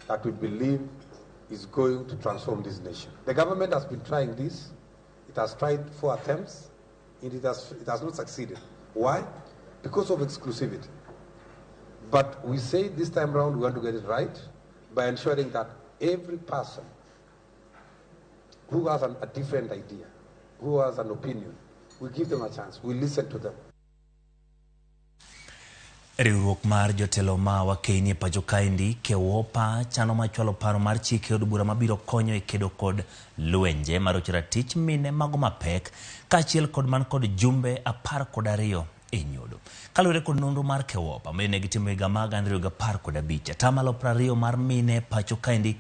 that we believe is going to transform this nation. The government has been trying this. It has tried 4 attempts, and it has not succeeded. Why? Because of exclusivity. But we say this time round we want to get it right by ensuring that every person who has a different idea, who has an opinion, we give them a chance, we listen to them. Riwruok mar jotelo ma wakeyni e pacho kaendi KEWOPA chano mar chwalo paro mar chik e od bura mabiro konyo e kedo kod lwenje marocho ratich mine mago mapek kaachiel kod man kod jumbe 12 e nyodo. Kaluwore kod nonro mar KEWOPA ma ne gitimo higa mar 2015, 20% mar mine pacho kaendi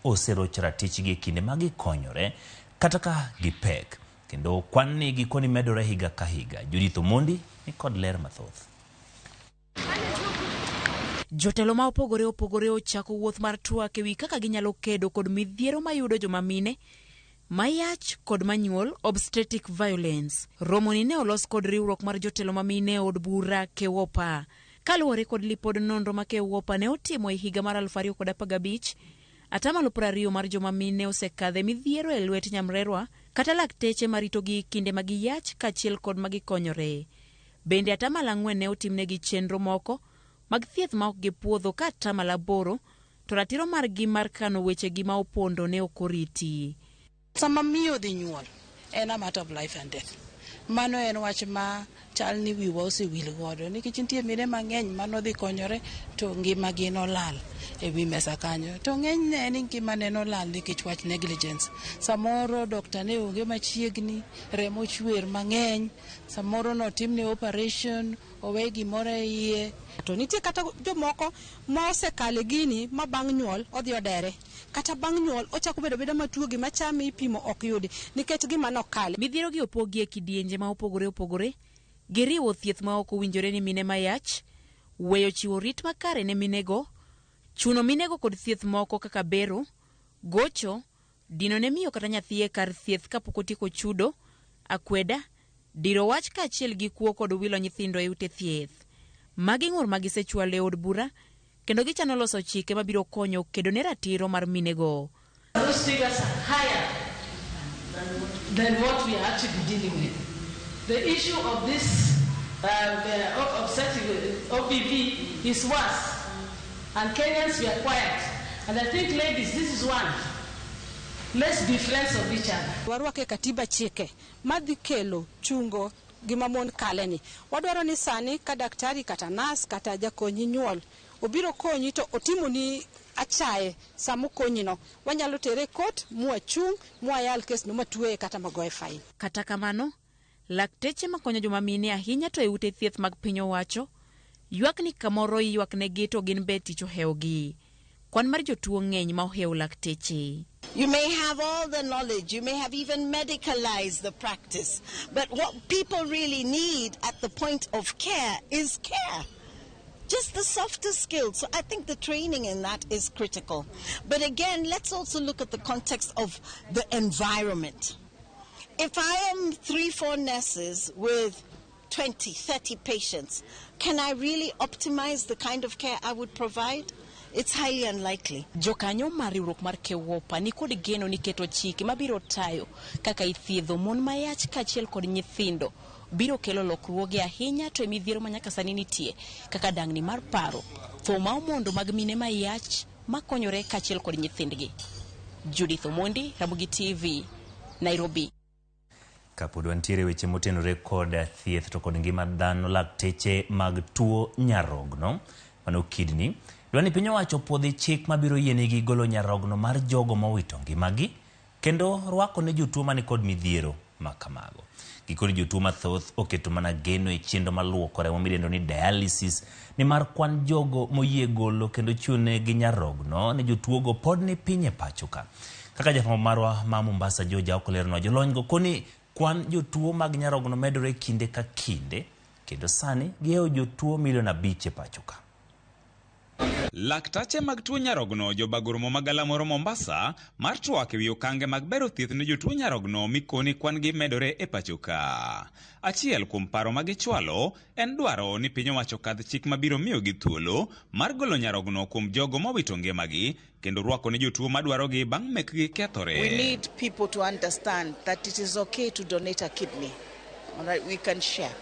oserocho ratichgi e kinde ma gikonyore kata ka gipek, kendo kwan ni gikoni medore higa ka higa. Judith Omondi ni kod ler mathoth. Jotelo ma opogore opogore ochako wuoth mar twak ewi kaka ginyalo kedo kod midhiero mayudo joma mine mayach kod manyuol, obstetric violence. Romoni ne olos kod riwruok mar jotelo ma mine e od bura KEWOPA. Kaluwore kod lipod nonro ma KEWOPA ne otimo e higa mar 2015, 20% mar joma mine osekadhe midhiero e lwet nyamrerwa kata lakteche maritogi kinde ma giyach kaachiel kod ma gikonyore. Bende 4% ne otimnegi chenro moko mag thieth ma ok gipuodho ka atamalo 8 to ratiro margi mar kano wechegi ma opondo ne ok oriti. Sama miyo dhi nyuol, en a matter of life and death. Mano en wach ma chal ni wiwa osewil godo nikech nitie mine mang'eny manodhi konyore to ngimagi nolal e wi mesa kanyo. To ng'enyne ni ngimane nolal nikech wach negligence. Samoro dokta ne onge machiegni, remo chwer mang'eny, samoro notimne operation, owe gimoro e iye. To nitie kata jomoko ma osekale gini ma bang' nyuol odhi odere. Kata bang' nyuol ochako bedo abeda matuo, gima chame ipimo ok yudi nikech gima nokale. Midhiero gi opogi e kidienje ma opogore opogore. Giriwo thieth ma ok owinjore ni mine mayach, weyo chiwo rit makare ne minego, chuno minego kod thieth moko kaka bero, gocho, dino ne miyo kata nyathi e kar thieth kapok otieko chudo, akweda, diro wach kaachiel gi kuo kod wilo nyithindo e ute thieth. Magi ng'ur ma gisechwalo e od bura kendo gichano loso chike mabiro konyo kedo ne ratiro mar minego. Those figures are higher than what we are actually dealing with. The issue of this the obsessive OBV is worse. And Kenyans, we are quiet. And I think, ladies, this is one. Let's be friends of each other. Warwake katiba chike madhi kelo chungo gima mon kale ni. Wadwaro ni sani ka daktari kata nas kata jakonyi nyuol obiro konyi to otimoni achaye sama okonyino, wanyalo tere e court mwachung' mwayal kes no matweye kata magoye fine. Kata kamano, lakteche makonyo joma mine ahinya to e ute thieth mag piny owacho ywak ni kamoro iywak negi to gin be tich ohewogi. Kwan mar jotuo ng'eny ma ohewo lakteche. You may have all the knowledge, you may have even medicalized the practice, but what people really need at the point of care is care. Just the softer skills. So I think the training in that is critical. But again, let's also look at the context of the environment. If I am 3-4 nurses with 20, 30 patients, can I really optimize the kind of care I would provide? It's highly unlikely. Jokanyo mar riwruok mar KEWOPA ni kod geno ni keto chike mabiro tayo kaka ithiedho mon mayach kaachiel kod nyithindo biro kelo lokruoge ahinya to e midhiero ma nyaka sani nitie kaka dangni mar paro, tho ma omondo mag mine mayach makonyore kaachiel kod nyithindgi. Judith Omondi, Ramogi TV, Nairobi. Kapod wantiere weche motenore kod thieth to kod ngima dhano, lakteche mag tuo nyarogno mano kidney dwa ni piny owacho puodhi chik mabiro yienegi golo nyarogno mar jogo mowito ngimagi kendo rwako ne jotuo mani kod midhiero ma kamago. Gikoni jotuo mathoth oketo mana geno e chenro maluoko remo midendo ni dialysis nimar kwan jogo moyie golo kendo chiwonegi nyarogno ne jotuogo pod ni piny e pacho ka. Kaka jafwambo marwa ma Mombasa George Aoko leronwa, jolonygo koni kwan jotuo mag nyarogno medore kinde ka kinde kendo sani gihewo jotuo milion 5 e pacho ka. Laktache mag tuo nyarogno jobago romo magalamoro Mombasa mar twak ewi okange mag bero thieth ne jotuo nyarogno mikoni kwan gi medore e pacho ka. Achiel kuom paro ma gichwalo en dwaro ni piny owacho kadh chik mabiro miyogi thuolo mar golo nyarogno kuom jogo mowito ngimagi kendo rwako ne jotuo madwarogi bang' mekgi kethore. We need people to understand that it is okay to donate a kidney. All right, we can share.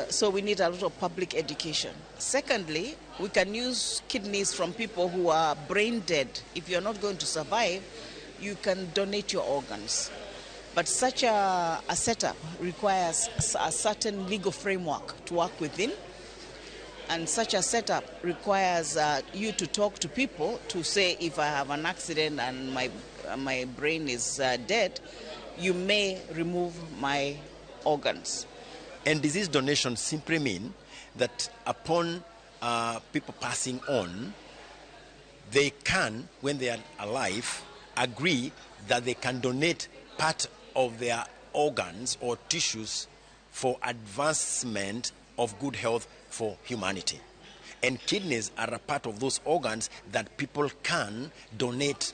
So we need a lot of public education. Secondly, we can use kidneys from people who are brain dead. If you're not going to survive, you can donate your organs. But such a setup requires a certain legal framework to work within. And such a setup requires you to talk to people to say, if I have an accident and my brain is dead, you may remove my organs. And disease donation simply mean that upon people passing on, they can, when they are alive, agree that they can donate part of their organs or tissues for advancement of good health for humanity. And kidneys are a part of those organs that people can donate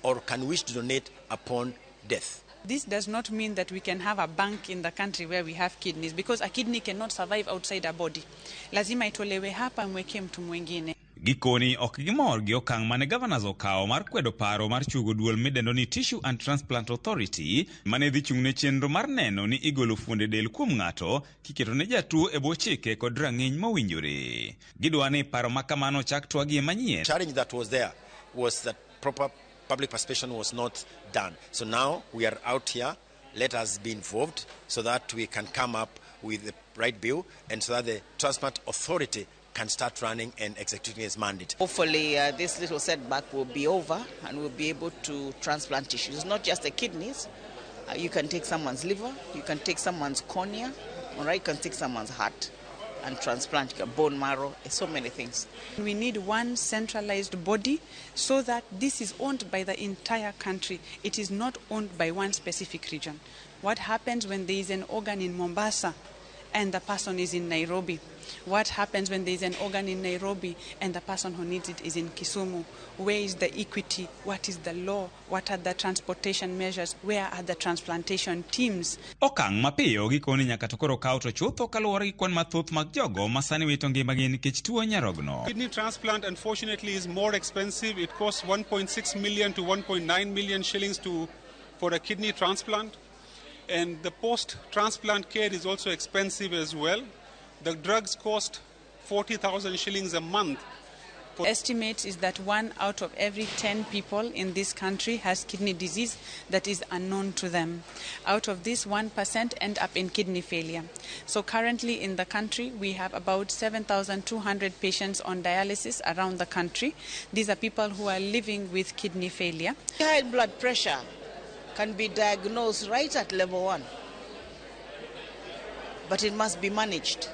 or can wish to donate upon death. This does not mean that we can have a bank in the country where we have kidneys, because a kidney cannot survive outside a body. Lazima itolewe hapa mweke mtu mwingine. Gikoni ok gimor gi okang' mane governors okawo mar kwedo paro mar chugo duol midendo ni Tissue and Transplant Authority mane dhi chung' ne chenro mar neno ni igolo fuonde del kuom ng'ato kiketo ne jatuo e bwo chike kod rang'iny mowinjore. Gidwa ni paro ma kamano chak twagie manyien. Challenge that was there was that proper public participation was not done. So now we are out here. Let us be involved so that we can come up with the right bill and so that the Transplant Authority can start running and executing its mandate. Hopefully this little setback will be over and we'll be able to transplant tissues. Not just the kidneys. You can take someone's liver, you can take someone's cornea, all right, you can take someone's heart and transplant bone marrow, so many things. We need one centralized body so that this is owned by the entire country. It is not owned by one specific region. What happens when there is an organ in Mombasa and the person is in Nairobi? What happens when there is an organ in Nairobi and the person who needs it is in Kisumu? Where is the equity? What is the law? What are the transportation measures? Where are the transplantation teams? Okang' mapiyo gikoni nyaka to koro kaw to chutho kaluwore gi kwan mathoth mag jogo ma sani wito ngimagi nikech tuo nyarogno. Kidney transplant, unfortunately, is more expensive. It costs 1.6 million to 1.9 million shillings for a kidney transplant. And the post-transplant care is also expensive as well. The drugs cost 40,000 shillings a month. Estimate is that 1 out of every 10 people in this country has kidney disease that is unknown to them. Out of this, 1% end up in kidney failure. So currently in the country, we have about 7,200 patients on dialysis around the country. These are people who are living with kidney failure. High blood pressure can be diagnosed right at level 1, but it must be managed.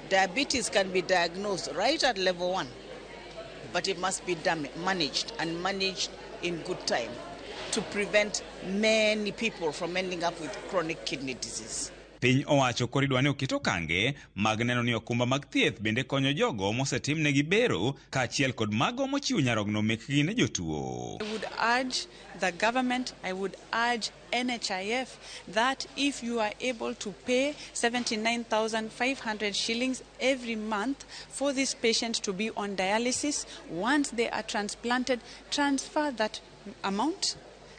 Diabetes can be diagnosed right at level 1, but it must be managed, and managed in good time to prevent many people from ending up with chronic kidney disease. Piny owacho koro idwa ni oket okange mag neno ni okumba mag thieth bende konyo jogo mosetimnegi bero kaachiel kod mago mochiwo nyarogno mekgi ne jotuo. I would urge the government, I would urge NHIF that if you are able to pay 79,500 shillings every month for this patient to be on dialysis, once they are transplanted, transfer that amount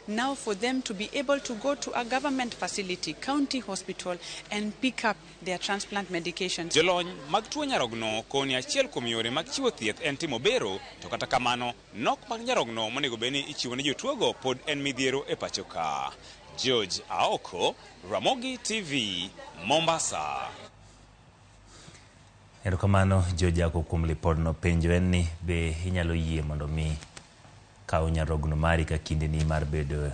now for them to be able to go to a government facility, county hospital, and pick up their transplant medications. Jolony mag tuo nyarogno koni achiel kuom yore mag chiwo thieth en timo bero, to kata kamano nok mag nyarogno monego bed ni ichiwo ne jotuogo pod en midhiero e pacho ka. George Aoko, Ramogi TV, Mombasa. Erokamano George Aoko kuom lipodno. Penjo en ni be inyalo yie mondo mi kaw nyarogno mari ka kindeni mar bedo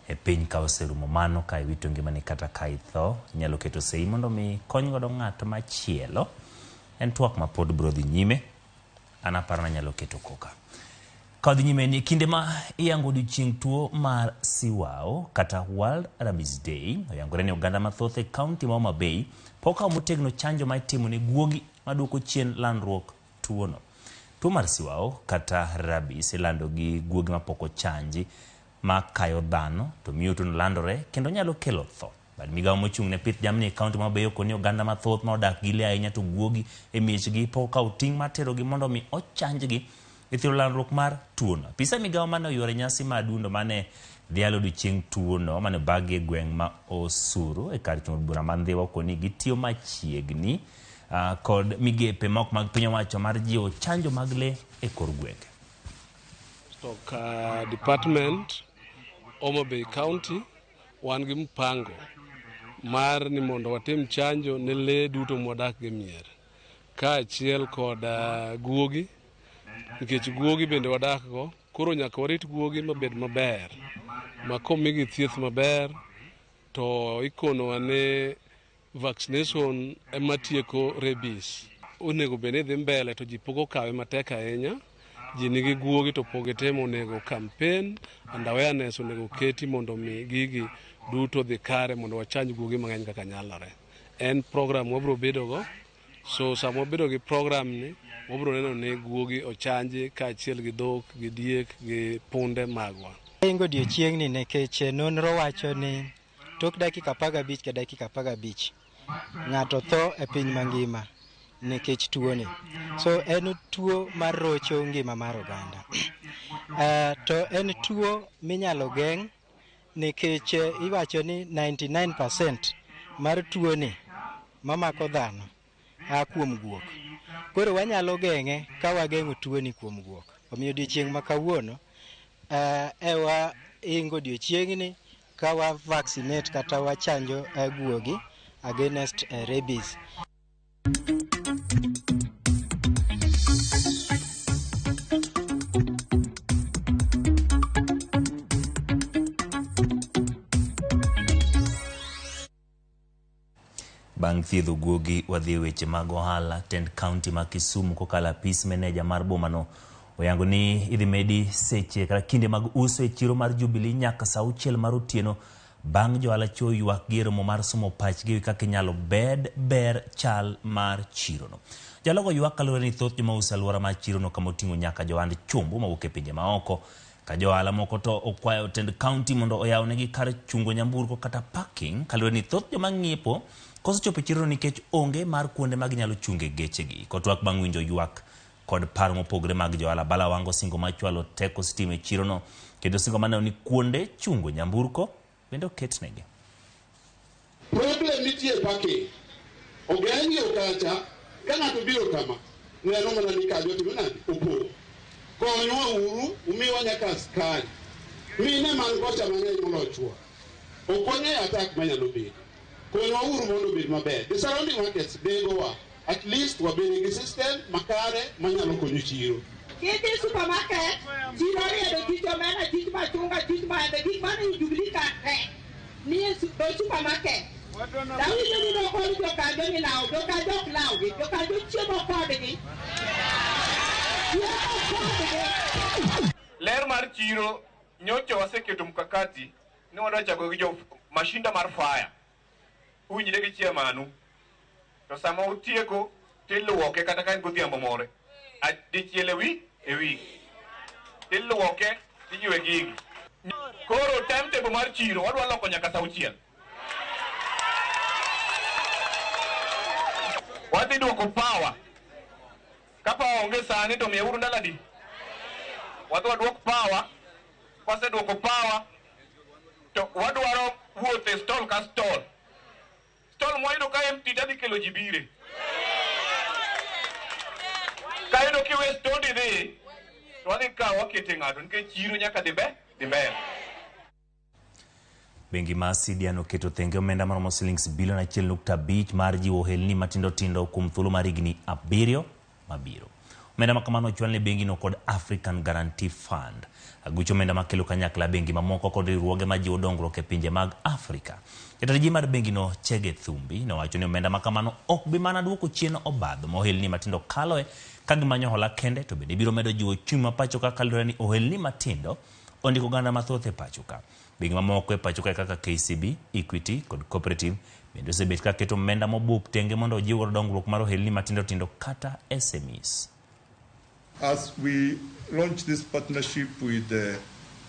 e piny ka oserumo, mano ka iwito ngimani kata ka itho, inyalo keto sei mondo mi kony godo ng'at machielo. En twak ma pod biro dhi nyime, an aparo ni anyalo keto koka. Ka dhi nyime ni kinde ma iyango odiochieng' tuo mar siwao kata World Rabies Day, oyangore ni oganda mathoth e kaunti ma Homa Bay pok okawo motegno chanjo ma itimo ne guogi maduoko chien landruok tuono. Tuo mar siwao kata rabies ilando gi guogi mapok ochanji ma kayo dhano to miyo tuono landore kendo nyalo kelo tho. Bad migawo mochung' ne pith jamni e kaunti ma Homa Bay okoni oganda mathoth ma odak gi le ahinya to guogi e miechgi pok okawo ting' mar terogi mondo mi ochanjgi e thiro landruok mar tuono. Apisa migawo mane oyuoro nyasi mar adundo mane dhialo odiochieng' tuono mane obagi e gweng' ma Osuru e kar chung' od bura ma Ndhiwa okoni gitiyo machiegni kod migepe moko mag piny owacho mar jiwo chanjo mag le e kor gwenge. Toka department Homa Bay County wan gi mpango mar ni mondo watim chanjo ne lee duto mwadak gi mier kaachiel kod guogi, nikech guogi bende wadak go, koro nyaka warit guogi mabed maber ma komigi thieth maber to ikonowa ni vaccination ema tieko rabies. Onego bed ni dhi mbele to ji pok okawe matek ahinya. Ji nigi guogi to pok gitimo, onego campaign and awareness onego keti mondo mi gigi duto dhi kare mondo wachanj guogi mang'eny kaka nyalore. En program wabiro bedo go, so sama wabedo gi program ni wabiro neno ni guogi ochanji kaachiel gi dhok, gi diek, gi punde magwa. Ingo odiochieng'ni nikech nonro wacho ni tok dakika 15 ka dakika 15 ng'ato tho e piny mangima. nikech tuoni. So en tuo mar rocho ngima mar oganda. To en tuo minyalo geng' nikech iwacho ni 99% mar tuoni mamako dhano a kuom guok. Koro wanyalo geng'e ka wageng'o tuoni kuom guok. Omiyo odiochieng' ma kawuono ewa ingo odiochieng'ni ka wa vaccinate kata wachanjo guogi against rabies. Bang' thiedho guogi wadhi e weche mag ohala. Tend kaunti ma Kisumu kokalo apis meneja mar bomano oyango ni idhi medi seche kata kinde mag uso e chiro mar Jubilee nyaka saa 6 mar otieno bang' johala chiwo ywak gi e romo mar somo pachgi kaka inyalo bed ber chal mar chirono. Jalogo ywak kaluwore ni thoth joma uso alwora mar chirono kama oting'o nyaka johand chumbu mawuok e pinje maoko. Ka johala moko to okwayo tend kaunti mondo oyawnegi kar chungo nyamburko kata parking kaluwore ni thoth joma ng'iepo koso chopo e chirono nikech onge mar kuonde ma ginyalo chunge gechegi. Kotwak bang' winjo ywak kod paro mopogore mag johala, Bala wango singo mar chwalo teko sitima e chirono kendo singo maneno ni kuonde chungo nyamburko bende oketnegi. Problem nitie parking. Ogeng'gi okacha ka ng'ato biro kama neno mana ni kajo timo nade opong'. Konywa uru umiwa nyaka askari. Mine man kocha mang'eny molochwa. Ok wang'eyo attack manyalo bedo. Konywa uru mondo obed maber. The surrounding markets begowa. At least wabed gi system makare manyalo konyo chiro. Kidhi supermarket, chiro riedo tich omena, tich machunga, tich maembe, gik mane Jubilee ka te nie supermarket. Dawinjo ni nokol jokanjo ni law, jokanjo ok lawgi, jokanjo chiemo kodgi. Chiemo kodgi. Ler mar chiro nyocha waseketo mkakati ni wadwa chako gi jo mashinda mar fire. Uwinjre gi chiemanu. To sama utieko tiluoke kata ka en godhiambo more. Dichiel e wi. Tiluoke tiywe gigi. Koro timetable mar chiro wadwa loko nyaka saa 6. Wadhi duoko power. Ka power onge sani to miyeuru ndalo adi? Wadhi waduok power. Kwaseduoko power to wadwaro wuotho e stall ka stall. Stall mwayudo ka empty tadhi kelo ji bire. Kayudo kiwe stondi dhi to wadhi kawo wakete ng'ato nikech chiro nyaka dhi mbele. Bengi mar Sidian oketo thenge omenda maromo silings bilion 1.5 mar jiwo ohelni matindo tindo kuom thuolo mar higni 7 mabiro. Omenda makamano ochwal ne bengino kod African Guarantee Fund. Aguch omenda makelo kanyakla bengi mamoko kod riwruoge majiwo dongruok e pinje mag Afrika. Jatend mar bengino Chege Thumbi nowacho ni omenda makamano ok bi mana duoko chien obadho ma ohelni matindo kaloe ka gimanyo hola kende, to bende biro medo jiwo uchumi ma pacho ka kaluwore ni ohelni matindo ondiko oganda mathoth e pacho ka. Bengi mamoko e pacho ka kaka KCB, Equity kod Cooperative bende osebet ka keto omenda mobup tenge mondo ojiw godo dongruok mar ohelni matindo tindo kata SMEs. As we launch this partnership with the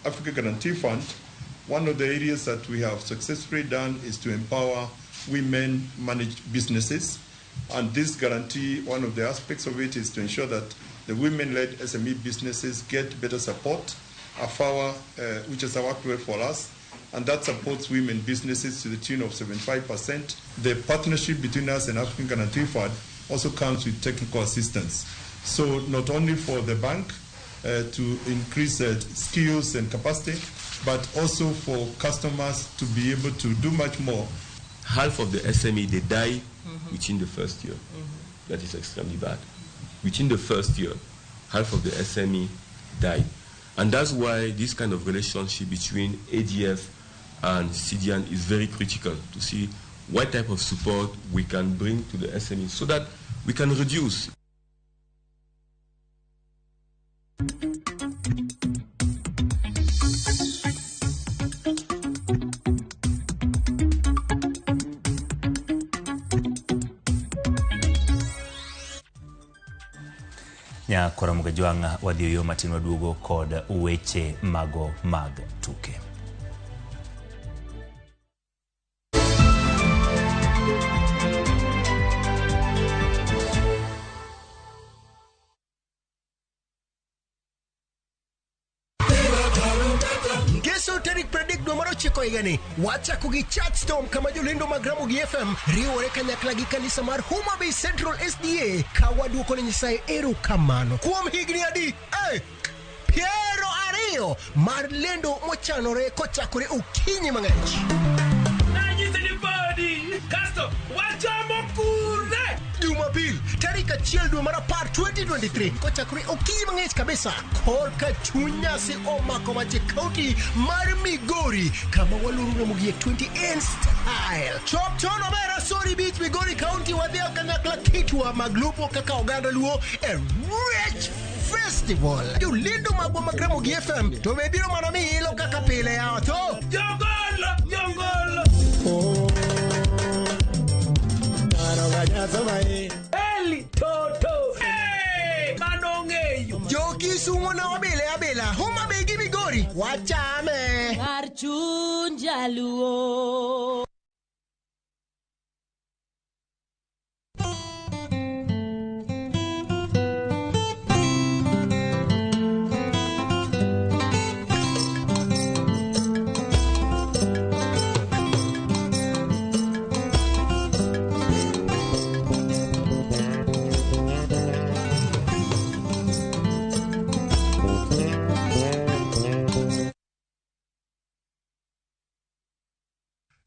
Africa Guarantee Fund, one of the areas that we have successfully done is to empower women-managed businesses. And this guarantee, one of the aspects of it is to ensure that the women-led SME businesses get better support, AFAWA, which has worked well for us, and that supports women businesses to the tune of 75%. The partnership between us and African Guarantee Fund also comes with technical assistance. So not only for the bank to increase skills and capacity, but also for customers to be able to do much more. Half of the SME, they die within the first year. That is extremely bad. Within the first year, half of the SME die. And that's why this kind of relationship between ADF and CDN is very critical to see what type of support we can bring to the SME so that we can reduce. Nyakora Mugajwang' wadhi yo matin waduogo kod weche mago mag tuke. mar 9 higani, wachako gi Church Storm kama jolendo mag Ramogi FM riwore kanyakla gi kanisa mar Homa Bay Central SDA ka waduoko ne Nyasaye erokamano kuom higni adi? Eh, 20 mar lendo mochanore kochakore okinyi mang'ich. Nanyisi ni podi kasto wachamo kure. Jumapil tarik 1 dwe mar 10 2023 kochakore okinyi mang'ich kabisa korka chuny nyasi omako mach e kaunti mar Migori kama waloro Ramogi e 20 in style. Chop chon maber Asori Beach, Migori County, wadhi kanyakla kitwa mag lupo kaka oganda Luo e Rich Festival. Jolendo magwa mag Ramogi FM to be biro mana mi ilo kaka pile yawa to. Jongolo, jongolo. Eli toto. Hey, mano ng'eyo. Jokisumo na wabile abila, Homa Bay gi Migori, wachame. Kar chuny jaluo.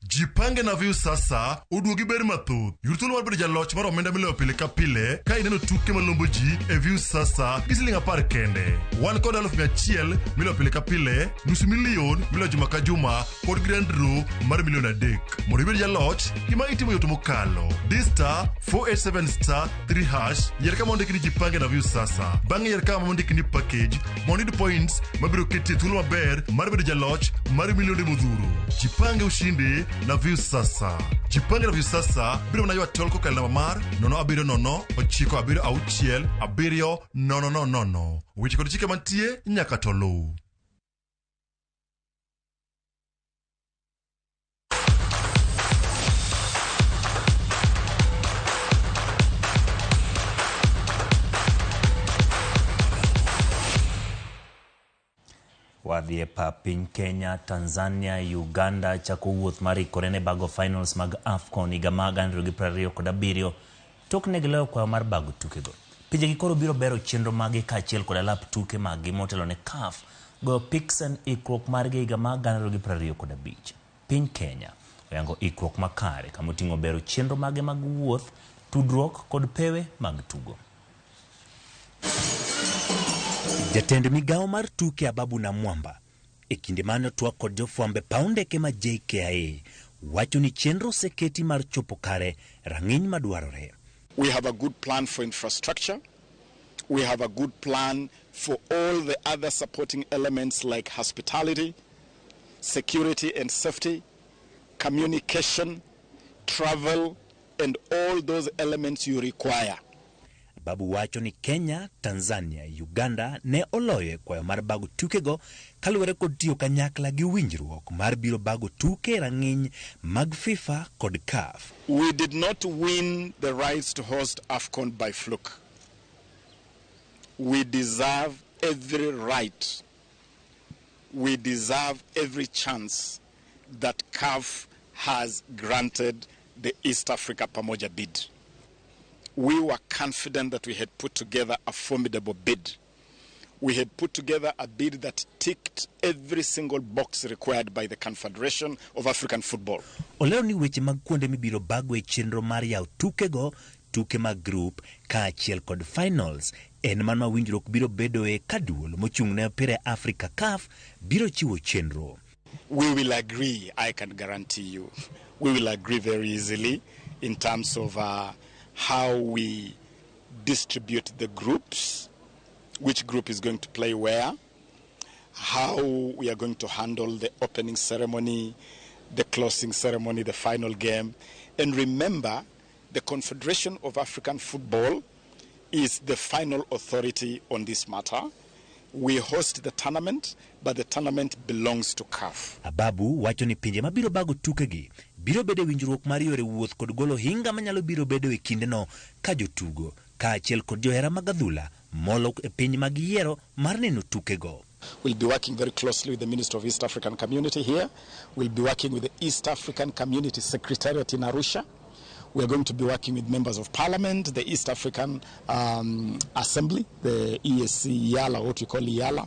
Jipange na Viu sasa oduogi ber mathoth. Yud thuolo mar bedo jaloch mar omenda miloyo pile ka pile ka ineno tuke malombo ji e Viu sasa gi siling 10 kende. Wan kod 100,000 miloyo pile ka pile, 500,000 miloyo juma ka juma kod grand draw mar 3 million. Mondo ibed jaloch, gima itimo yot mokalo. Di *487*3# yier kama ondiki ni Jipange na Viu sasa. Bang'e yier kama ondiki ni package mondo iyud points mabiro keti e thuolo maber mar bedo jaloch mar milionde modhuro. Jipange ushinde na Viu sasa. Jipange na Viu sasa biro mana ywa tol kokalo namba mar 070 976 7 0 0 0. Weche kod chike mantie nyaka to luw. Wadhi e pap piny Kenya, Tanzania, Uganda chako wuoth mar ikore ne bago finals mag AFCON higa mag 2027 tok ne giloyo kwayo mar bago tukego. Pinjegi koro biro bero chenro maggi kaachiel kod alap tuke maggi motelo ne CAF goyo Pixen ikruok margi higa mag 2025. Piny Kenya oyango ikruok makare kama oting'o bero chenro mage mag wuoth, tudruok kod pewe mag tugo. Jatend migawo mar tuke Ababu Namwamba e kinde mane otwak kod jofwambo e paw ndeke ma JKIA wacho ni chenro oseketi mar chopo kare rang'iny madwarore. We have a good plan for infrastructure. We have a good plan for all the other supporting elements like hospitality, security and safety, communication, travel, and all those elements you require. Babu wacho ni Kenya, Tanzania, Uganda ne oloyo e kwayo mar bago tukego kaluwore kod tiyo kanyakla gi winjruok mar biro bago tuke e rang'iny mag FIFA kod CAF. We did not win the rights to host AFCON by fluke. We deserve every right. We deserve every chance that CAF has granted the East Africa Pamoja bid. We were confident that we had put together a formidable bid. We had put together a bid that ticked every single box required by the Confederation of African Football. Olero ni weche mag kuonde mibiro bago e chenro mar yawo tukego, tuke mag group kaachiel kod finals en mano ma winjruok biro bedoe ka duol mochung' ne opira e Afrika CAF biro chiwo chenro. We will agree, I can guarantee you. We will agree very easily in terms of how we distribute the groups, which group is going to play where, how we are going to handle the opening ceremony, the closing ceremony, the final game. And remember, the Confederation of African Football is the final authority on this matter. We host the tournament, but the tournament belongs to CAF. Ababu wacho ni pinje mabiro bago tukegi biro bedo e winjruok mar yore wuoth kod golo hinga manyalo biro bedo e kindeno ka jotugo kaachiel kod johera mag adhula molo e piny mag yiero mar neno tukego. We'll be working very closely with the Minister of East African Community here. We'll be working with the East African Community Secretariat in Arusha. We're going to be working with members of parliament, the East African Assembly, the EAC EALA, what we call EALA.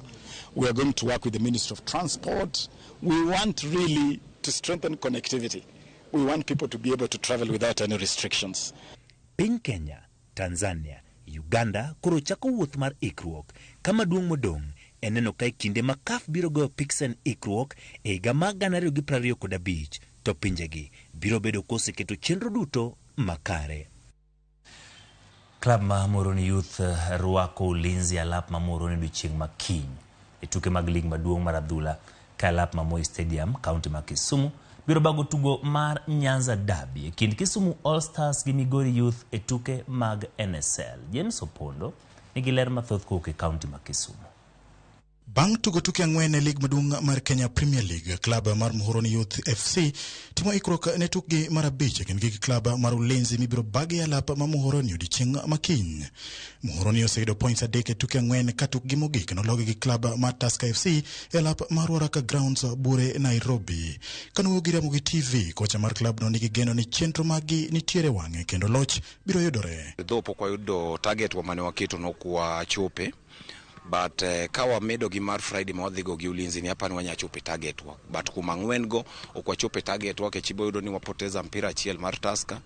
We are going to work with the Ministry of Transport. We want really to strengthen connectivity. We want people to be able to travel without any restrictions. Piny Kenya, Tanzania, Uganda koro chako wuoth mar ikruok kama duong' modong' en neno ka e kinde ma CAF biro goyo piksen ikruok e higa mar 2025 to pinjegi biro bedo koseketo chenro duto makare. Klab ma Muhoroni Youth rwako Ulinzi alap ma Muhoroni odiochieng' ma kiny e tuke mag lig maduong' mar adhula ka alap ma Moi Stadium, kaunti ma Kisumu biro bago tugo mar Nyanza Derby e kind Kisumu All Stars gi Migori Youth e tuke mag NSL. James Opondo nigi ler mathoth kowuok e kaunti ma Kisumu. Bang' tugo tuke ang'wen e lig maduong' mar Kenya Premier League, klab mar Muhoroni Youth FC timo ikruok ne tukgi mar abich e kindgi gi klab mar Ulinzi mibiro bagi e alap ma Muhoroni odiochieng' ma kiny. Muhoroni oseyudo points adek e tuke ang'wen ka tukgi mogik nologi gi klab mar Tusker FC e alap mar Ruaraka Grounds Bure, Nairobi. Kanowuoyo gi Ramogi TV, kocha mar klabno nigi geno ni chenro maggi nitiere wang'e kendo loch biro yudore. Though pok wayudo target wa mane waketo nok wachope but ka wamedo gi mar Friday ma wadhi go gi Ulinzi ni apani wanya chopo e target wa but kuom ang'wen go ok wachopo e target wa nikech ibo yudo ni wapoteza mpira achiel mar Tusker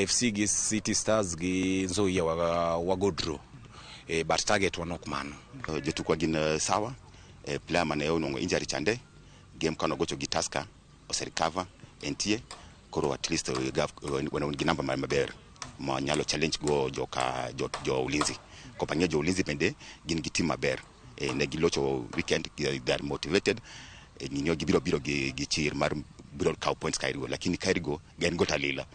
FC gi City Stars gi Nzoia wago draw but target wa nok mano. Jotukwa gin sawa player mane onwang'o injury chande game kano gocho gi Tusker ose recover entie koro at least wan gi namba maber ma nyalo challenge go joka jo Ulinzi. Kopang'e jo Ulinzi bende gin gi team maber ne gilocho weekend, they are motivated ninyo gibiro biro gi chir mar biro kawo points Kairigo, lakini Kairigo gen go talila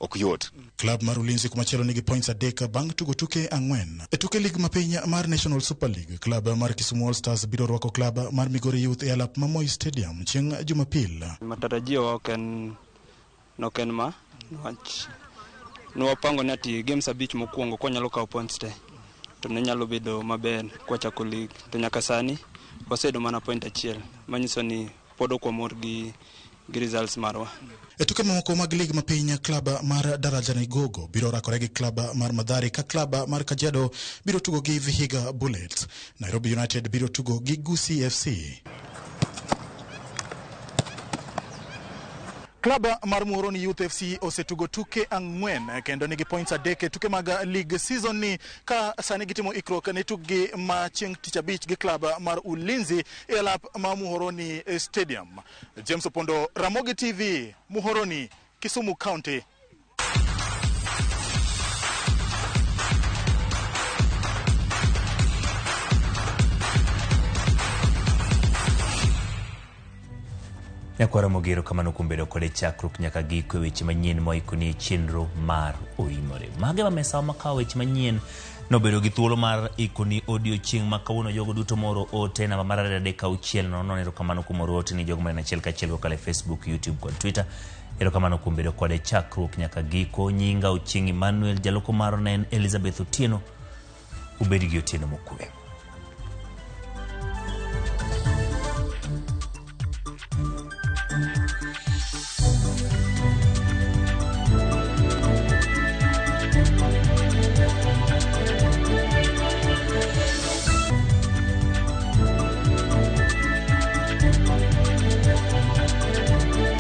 ok yot. Klab mar Ulinzi kumachielo nigi points adek bang' tugo tuke ang'wen. E tuke lig mapiny mar National Super League, klab mar Kisumu All Stars biro rwako klab mar Migori Youth e alap ma Moi Stadium chieng' Jumapil. Matarajio ok en ma niwach nwapango ni ati games abich mokwongo kwanyalo kawo points te to ne nyalo bedo maber kwachako league to nyaka sani waseyudo mana point achiel manyiso ni pod ok wamor gi results marwa. E tuke mamoko mag lig mapiny, klab mar Daraja Igogo biro rakore gi klab mar Mathare ka klab mar Kajiado biro tugo gi Vihiga Bullets. Nairobi United biro tugo gi Gusii FC. Klab mar Muhoroni Youth FC osetugo tuke ang'wen kendo nigi points adek e tuke mag league season ni ka sani gitimo ikruok ne tukgi ma chieng' tich abich gi klab mar Ulinzi e alap ma Muhoroni Stadium. James Opondo, Ramogi TV, Muhoroni, Kisumu County. Nyakwara Mogero kamano kuom bedo kode chakruok nyaka giko e weche manyien moikoni e chenro mar Oimore. Mage ma mesa makawo weche manyien nobedo gi thuolo mar ikoni odiochieng' ma kawuono. Jogo duto moro ote namba mar 236 00. Erokamano kuom oro ote ni jogo mar achiel kachiel kokalo e Facebook, YouTube kod Twitter. Erokamano kuom bedo kode chakruok nyaka giko. Nyinga Ochieng' Emmanuel, jaloko mar ne en Elizabeth Otieno. Ubed gi otieno mokwe.